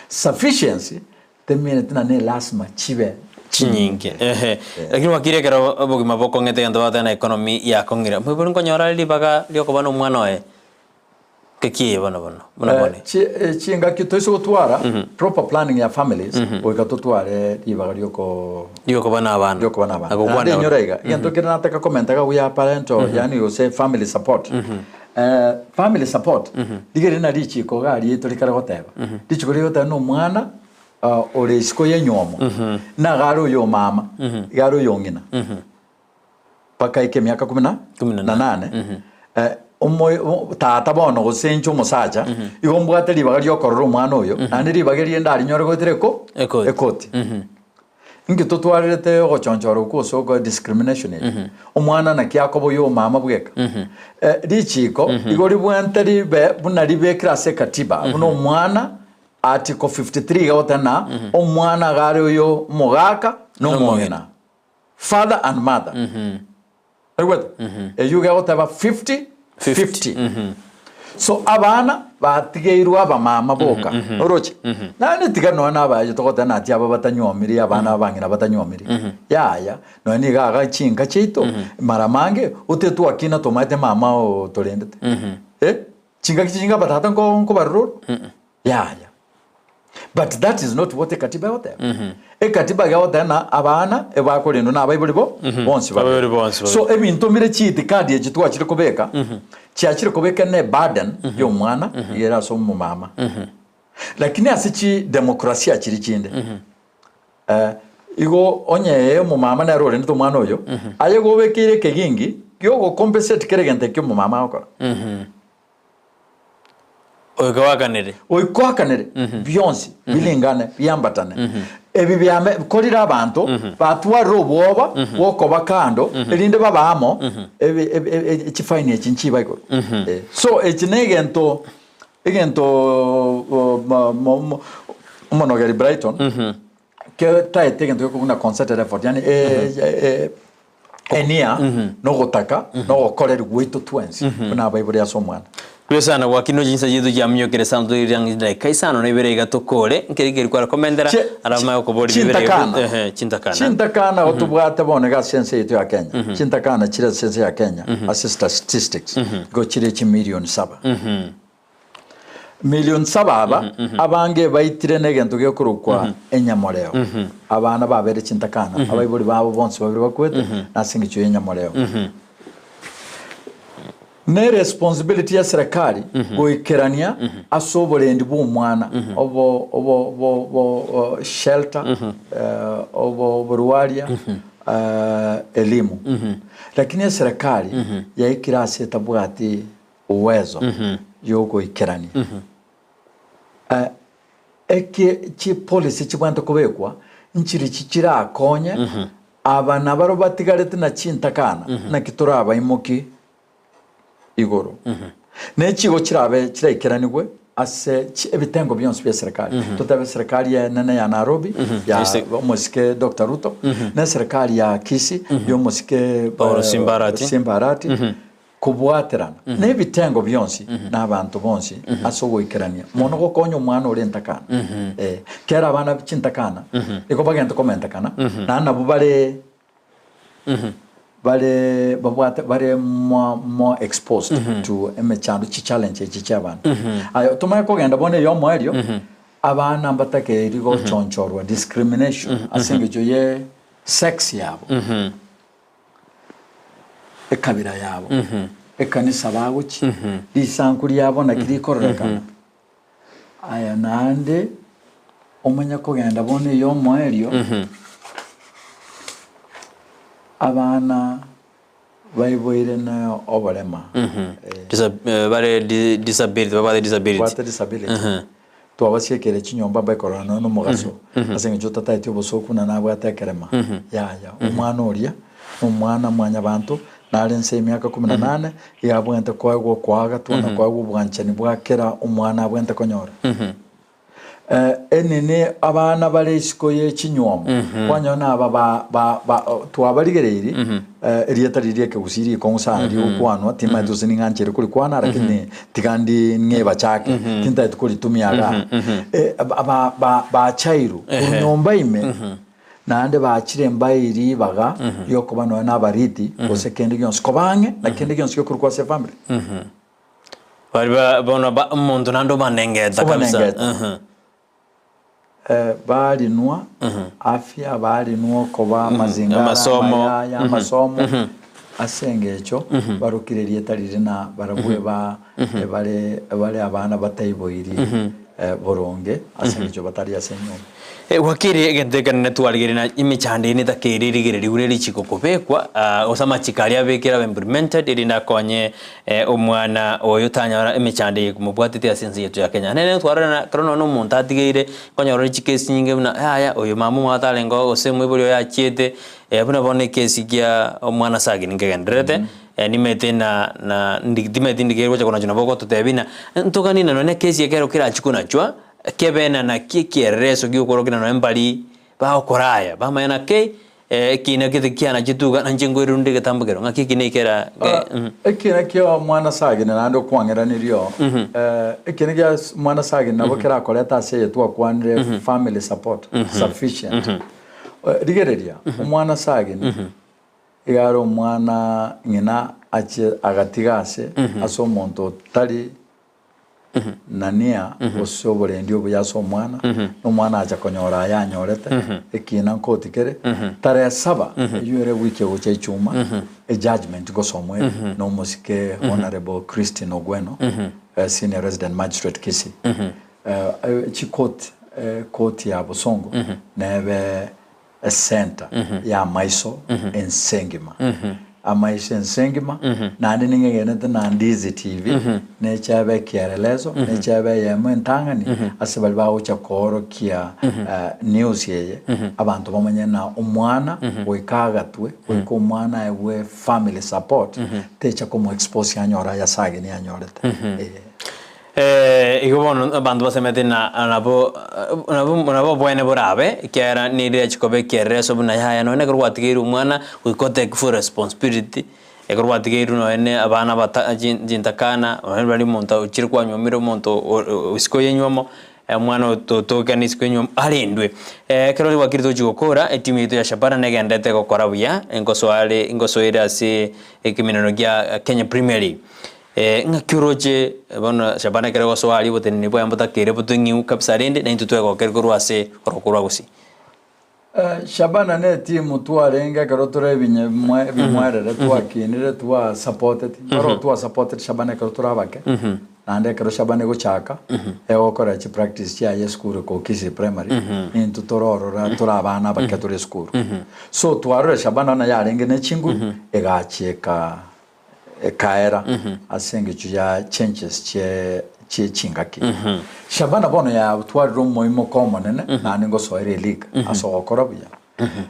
[SPEAKER 2] Sufficiency temineti na ne lasima chibe
[SPEAKER 1] Chinyinge ehe. Lakini wakire ekero obogima bokong'ete egento bagoteba na economy yakong'ire, moibori nkonyora are ribaga riokoba na omwana oye? Ngekieye bono bono, buna
[SPEAKER 2] Eh,
[SPEAKER 1] bone.
[SPEAKER 2] chi- eh, chingaki toise gotwara proper planning ya families goika totware ribaga rioko
[SPEAKER 1] Riokoba na abana.
[SPEAKER 2] riokoba na abana
[SPEAKER 1] Na gokwana
[SPEAKER 2] Naende inyora iga egento kere nataka komenta iga buya parental yani gose family support Eh, family support rigereria na richiko iga riaito rikare goteba richiko rigoteba na omwana. ore isiko y'enywomo, nigo are oyomama, iga are oyong'ina, mpaka aike emiaka kumi na
[SPEAKER 1] Kumi na
[SPEAKER 2] na nane, tata bono gose inche omosacha, igo mbwate ribaga riokorora omwana oyo, naende ribaga erio ndarinyore goetera eko
[SPEAKER 1] Ekoti.
[SPEAKER 2] ekoti. Inki totwarerete ogochonchora okwo gose oko discrimination eye? Omwana naki akoba oyo omama bweka? Richiiko igo ribwente ribe buna ribekire ase ekatiba, buna omwana Article 53 iga goteba na omwana iga are oyo omogaka na omong'ina, father and mother. Oigwete? Eyio iga egoteba 50 50. So abana batigeirwe abamama boka, oroche? Naende tiga nonya na abayaye togoteba nati aba batanyuomiri abana abang'ina batanyuomiri. Yaya, nonya niga iga chinka chiaito mara mange ote twakina tomaete mama oo torendete. Eh, chingaki chinga abatata nko nkobarora ore? Yaya. But that is not what ekatiba egoteba. Ekatiba egoteba na abana ebakorendwa na abaibori bo bonsi babere.
[SPEAKER 1] Abaibori bonsi babere.
[SPEAKER 2] So ebinto mbire chiitikadi echi twachire kobeka, chiachire kobeka ne burden ya omwana iga ere ase omomama. Lakini ase chidemokrasia chiria chinde, igo onye ee omomama nere orendete omwana oyo, aye gobekeire ekegingi giogocompensate kera egento ekio omomama agokora.
[SPEAKER 1] Oika oakanere.
[SPEAKER 2] Oika oakanere bionsi biringane biambatane. Ebi biame korire abanto batwarire obwoba bw'okoba kando erinde babe amo ebi ebi e chifaini echi nchiba igoro. Eh, so echi na egento egento mo mo omonogeri Brighton ketaete egento gekobuna concerted effort yaani enia na ogotaka na ogokoreri gwaito twensi buna abaibori ase omwana.
[SPEAKER 1] Buya sana gwakina chinsa chiaito chiaminyokire sana toirire ang'e chidakika isano na ibere iga tokore nkeri keri kware komendera ara amaye gokobori bibere
[SPEAKER 2] Chintakana.
[SPEAKER 1] ehe chintakana
[SPEAKER 2] Chintakana otobwate bono iga ase ense yaito ya Kenya chintakana chire ase ense ya Kenya ase statistics igo chire chimilion saba. Million saba aba abange baitire negento gekorokwa enyamoreo. Abana babere chintakana, abaibori babo bonsi babere bakwete nase engencho y'enyamoreo. Ne responsibility ya serikali goikerania ase oborendi bw'omwana obo obo obo obo shelter obo oborwaria elimu. Lakini eserikali yaikire ase etabwati uwezo y'ogoikerania. Eke chipolicy chibwate kobekwa nchirichi chirakonye aba nabaro batigarete na chintakana naki torabaimoki igoro. Ne chigo chirabe chiraikeranigwe ase ebitengo bionsi bia serikali. Totabe serikali enene ya Nairobi ya omosike Doctor Ruto, ne serikali ya Kisii ya omosike
[SPEAKER 1] Paul Simba Arati.
[SPEAKER 2] Simba Arati. Kobwaterana nebitengo bionsi na abanto bonsi ase ogoikerania mono gokonya omwana ore entakana. Eh, kera abana chintakana igo bagente komentekana naende nabwo bare bare babwate bare more more exposed to emechando chichallenge echi chia abanto. Aye tomanye kogenda bono eyomoerio abana mbatakeiri gochonchorwa discrimination ase engencho ye sex yabo. Ekabira yabo, ekanisa bagochia, risanku riabo naki rikororekana. Aya naende omanye kogenda bono eyomoerio, abana baiboire na oborema
[SPEAKER 1] Bare disability, babwate disability.
[SPEAKER 2] Babwate disability. Twabasiekere chinyomba mbae korora nonya nomogaso, ase eng'encho tataeti obosooku buna nabwate ekerema. Yaya, omwana oria nomwana mwanyabanto, nare nse y'emiaka kumi na nane, iga abwenerete koegwa okoagatwa na koegwa obwanchani bwa kera omwana abwenerete konyora. Enini abana bare isiko ye chinywomo, kwanyora naba ba ba ba twabarigereiri erieta riria ri'ekegusii rikong'u sana rigokwanwa, timanyeti gose ning'anchere korikwana lakini tiga ndi ng'ebachake, tintageti koritumia igaa. Ba ba bachairwe korwa nyomba ime, naende bachire mbae ribaga riokoba nonya na abariti gose kende gionsi, koba ang'e na kende gionsi gekorokwa ase efamiri.
[SPEAKER 1] Baria ba bono ba omonto naende obanengeta kabisa.
[SPEAKER 2] Obanengeta. Barinwa afya, barinwa okoba amazingara
[SPEAKER 1] Amasomo.
[SPEAKER 2] amaya amasomo ase engecho barokire erieta riria na barabwo eba ebare ebare abana bataiboiri. Boronge ase engencho batari ase enyomba.
[SPEAKER 1] Gwakire egento ekenene twarigereria na emechando eye netakeire erigererigwe ne richiko kobekwa, gose amachiko aria abekire abe implemented erinde akonye omwana oyo tanyora emechando eye ekomobwatete ase ense yaito ya Kenya. Nere twarora na ekero nonye omonto atigeire okonyora ore chikesi nyinge buna yaya oyo mama omwabo tarenge oo gose omoibori oye achiete, buna bono ekesi kia omwana Sagini nkegendererete. Nimete na na ndi timeti ndikeri gocha konachwa nabo ogototebia ng'a ntoganie na nonye ekesi ekero kerachie konachwa, kebe na naki ekierereso giokorokia na nonye mbari bagokora aya, bamanye naki ekina gete kianachetwe iga nainche nkoirerwe nde egetambo kero ng'aki eki nekera ge.
[SPEAKER 2] Ekina kia omwana sagini naende okwang'eranirie oo, ekina kia omwana sagini nabo kerakorete ase eye twakwanire family support sufficient. Rigereria, omwana sagini. Iga are omwana ng'ina achie agatiga ase ase omonto otari na nia gose oborendi obuya ase omwana, na omwana acha konyora aya anyorete, ekiina nkoti kere, tarehe saba eyio ere ewiki egocha echuma, ejudgment ngosomwa ere na omosike Honourable Christine Ogweno, Senior Resident Magistrate Kisii. Chikoti, ekoti ya Bosongo nebe Esenta y'amaiso ense engima. Amaiso ense engima, naende ning'egenete na Ndizi TV, nechabe ekielelezo, nechabe eyemo entang'ani ase baria bagocha koorokia news eye, abanto bamanye ng'a omwana goika agatwe, goika omwana aegwe family support, techa komo expose anyore aya ase ageni anyorete.
[SPEAKER 1] Ee, igo bono abanto basemete na nabo nabo nabo oboene borabe, ekiagera nere achia koba ekerereso buna yaya nonye ekero gwatigeirwe omwana goika otake full responsibility, ekero gwatigeirwe nonye na abana bata chin chintakana, nonye bari omonto ochire kwanyuomire omonto o- o isiko ya enywomo, omwana ototoke na isiko ya enywomo arendwe. Ekero gwakire tochia gokora, etimu yaito ya Shabana negenderete gokora buya, nkosoa are nkosoere ase ekeminano gia Kenya Premier League. Ng'aki oroche bono Shabana ekero egosoa aria oboteneneri bwaye mbotakeire botong'iu kabisa rende naintwe twegokere korwa ase oroko rwa gusii.
[SPEAKER 2] Shabana ne etimu twarenge ekero tore ebinye mwe ebimwerere twakinire twa supported baroo twa supported Shabana ekero tore abake naende ekero Shabana egochaka egokora chipractice chiaye esukuru eko Kisii primary intwe tororora tore abana abake tore esukuru so twarora Shabana buna yarenge ne chinguru egachieka ekaera ase engencho ya changes chie chie chingaki. Shabana bono yatwarire omoimoka omonene naende ngosoera eleague ase ogokora buya.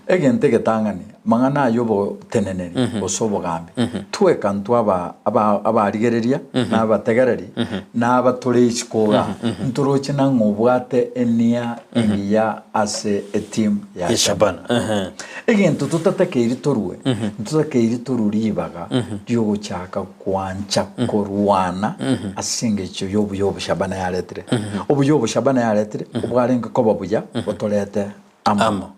[SPEAKER 2] Egento egetang'ani, mang'ana aya oboteneneri gose obogambi, tweka ntwe aba aba abarigereria na abategereri na abatore isiko igaa, ntoroche nang'o obwate enia engiya ase etimu ya Shabana. Egento totatakeiri torue, ntotakeiri torue ribaga riogochaka gwancha korwana ase engencho y'obuya obo Shabana yaretire. Obuya obo Shabana yaretire obwarenge koba buya botorete amo.
[SPEAKER 1] Amo.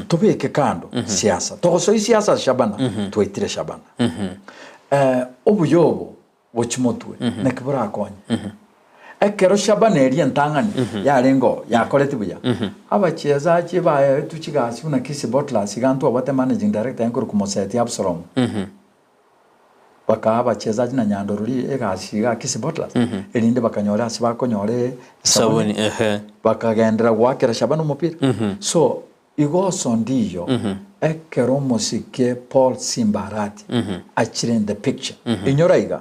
[SPEAKER 2] Tobeke kando siasa. Togosoia siasa ase Shabana, twaitire Shabana. Obuya obo gochia motwe, naki borakonye? Ekero Shabana eria entang'ani yarenge oo, yakoreti buya, abachesachi baetwe chigasi buna Kisii Bottlers, iga ntwabwate managing director aye nkorokwa Moseti Absalom, bakaa abachesachi na Nyandorori egasi iga Kisii Bottlers, erinde bakanyora ase bakonyora
[SPEAKER 1] Esabuni,
[SPEAKER 2] esabuni,
[SPEAKER 1] ehe.
[SPEAKER 2] bakagenderera goakera Shabana omopira. So, Igo osondiyo ekero omosike Paul Simba Arati achire in the picture. Inyora iga,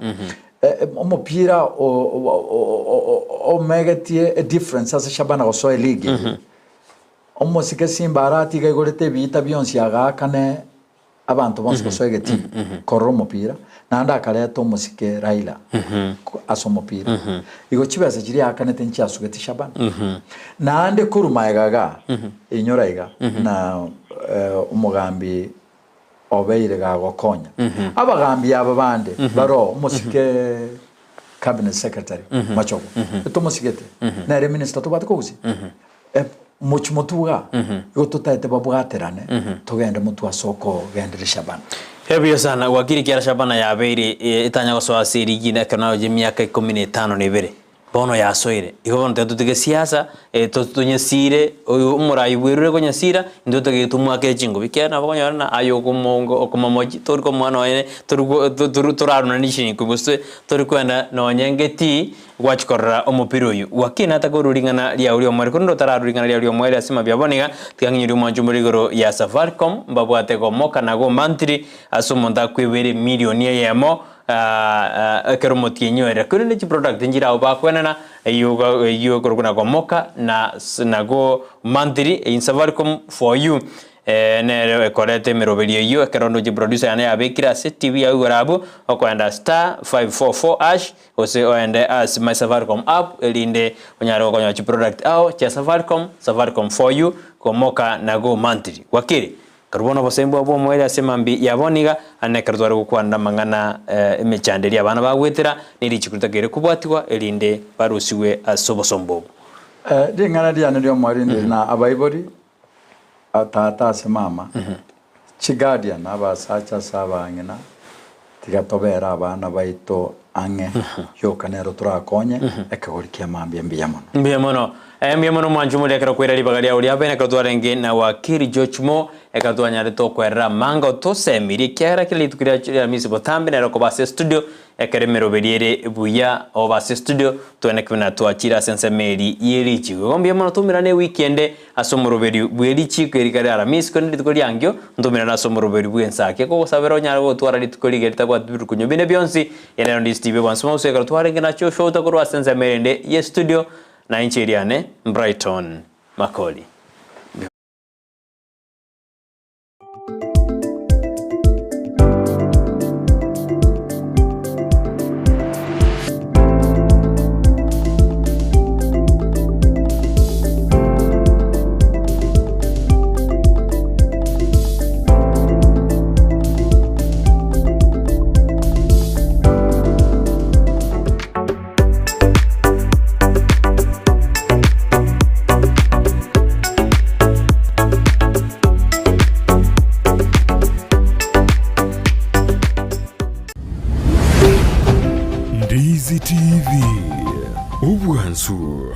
[SPEAKER 2] omopira omegetie edifference ase Shabana gosoa eligi eye. Omosike Simba Arati iga aigorete ebiita bionsi agaakane abanto bonsi gosoa egetii korora omopira, naende akareta omosike Raila ase omopira. Igo chibesa chiria aakanete nchiasugeti Shabana. Naende korwa magega igaa, inyora iga, na omogambi obeire gagokonya. Abagambi aba bande baroo, omosike cabinet secretary Machogu, etomosigete, nere minister tobwate kogusia. Mochie motwe igaa, igo totaete babwaterane, togende motwe ase okogendereria Shabana.
[SPEAKER 1] Ebuya sana, gwakire ekiara Shabana yabeire etanya gosoa ase erigi ekero naroche emiaka ikomi na etano na ebere. Bono yasoire. Igo bono tiga totige siasa, tonyesire, oyo omorai bwerure konyesira, intwe totige tomwakere chingobi, ekiagera nabo okonyora ng'a aye okomongo okomomochi tori komoa nonye tori ko tori toraruna ne chinko gose tori koenda nonye ngetii gwachia korora omopira oywo. Wakini natakorwa ring'ana riao ria omoerio, korende otararwa ring'ana riao ria omoerio ase mambia bono iga, tiga ng'inyore omwancho more igoro ya Safaricom, mbabwate gomoka na gomantiri ase omonto akwebera emilioni eyemo. Ekero omotienyi oerire, korende chiproduct nchire abwo bakwenana, eyio iga eyio ekorokwa na gomoka na na go monthly in Safaricom for you nere ekoreta emeroberio eyio ekero ndoche producer yane yabekire ase TV yao igoro abwo, okoenda star 544 hash gose oende ase my Safaricom app erinde onyare gokonyora chiproduct ao chia Safaricom, Safaricom for you, gomoka na go monthly. Gwakire? Korwa bono obosemi bwabo bw'omoerio ase mambia ya bono iga, aye nekero tware gokwanera amang'ana emechando eria abana bagwetera, ne richiko ritakeire kobwatigwa, erinde barusigwe ase obosomba obwo.
[SPEAKER 2] Ring'ana riane ri'omoerio ndiri na abaibori, tata ase mama, chiguardian, abasacha ase abang'ina, tiga tobere abana baito ang'e, yoka nero torakonye ekegori kia mambia mbuya mono.
[SPEAKER 1] Mbuya mono. Mbuya mono mwanche omoria ekero kwaira ribaga riao ria bene ekero twarenge na wakili George Mo ekero twanyarete okwerera amanga otosemirie ekiagera kera rituko ria Alhamisi botambe nere okoba ase estudio ekero emeroberi ere buya obe ase estudio tweneke buna twachire ase ensemo eri ye richiko. Igo mbuya mono toumerane ewiki ende Ase omoroberi bwe richiiko eri kare Aramisi, korende rituko riankio ntomerane ase omoroberi bw'ensaki. Ekogosabera onyare gotwara rituko rigiya ritabwati birukunyo binde bionsi. Ere nero ndisitibi egwansa mauso ekero twarenge na Joshua Outa korwa ase ensemo erende ye studio, na inche eriane Brighton Makori.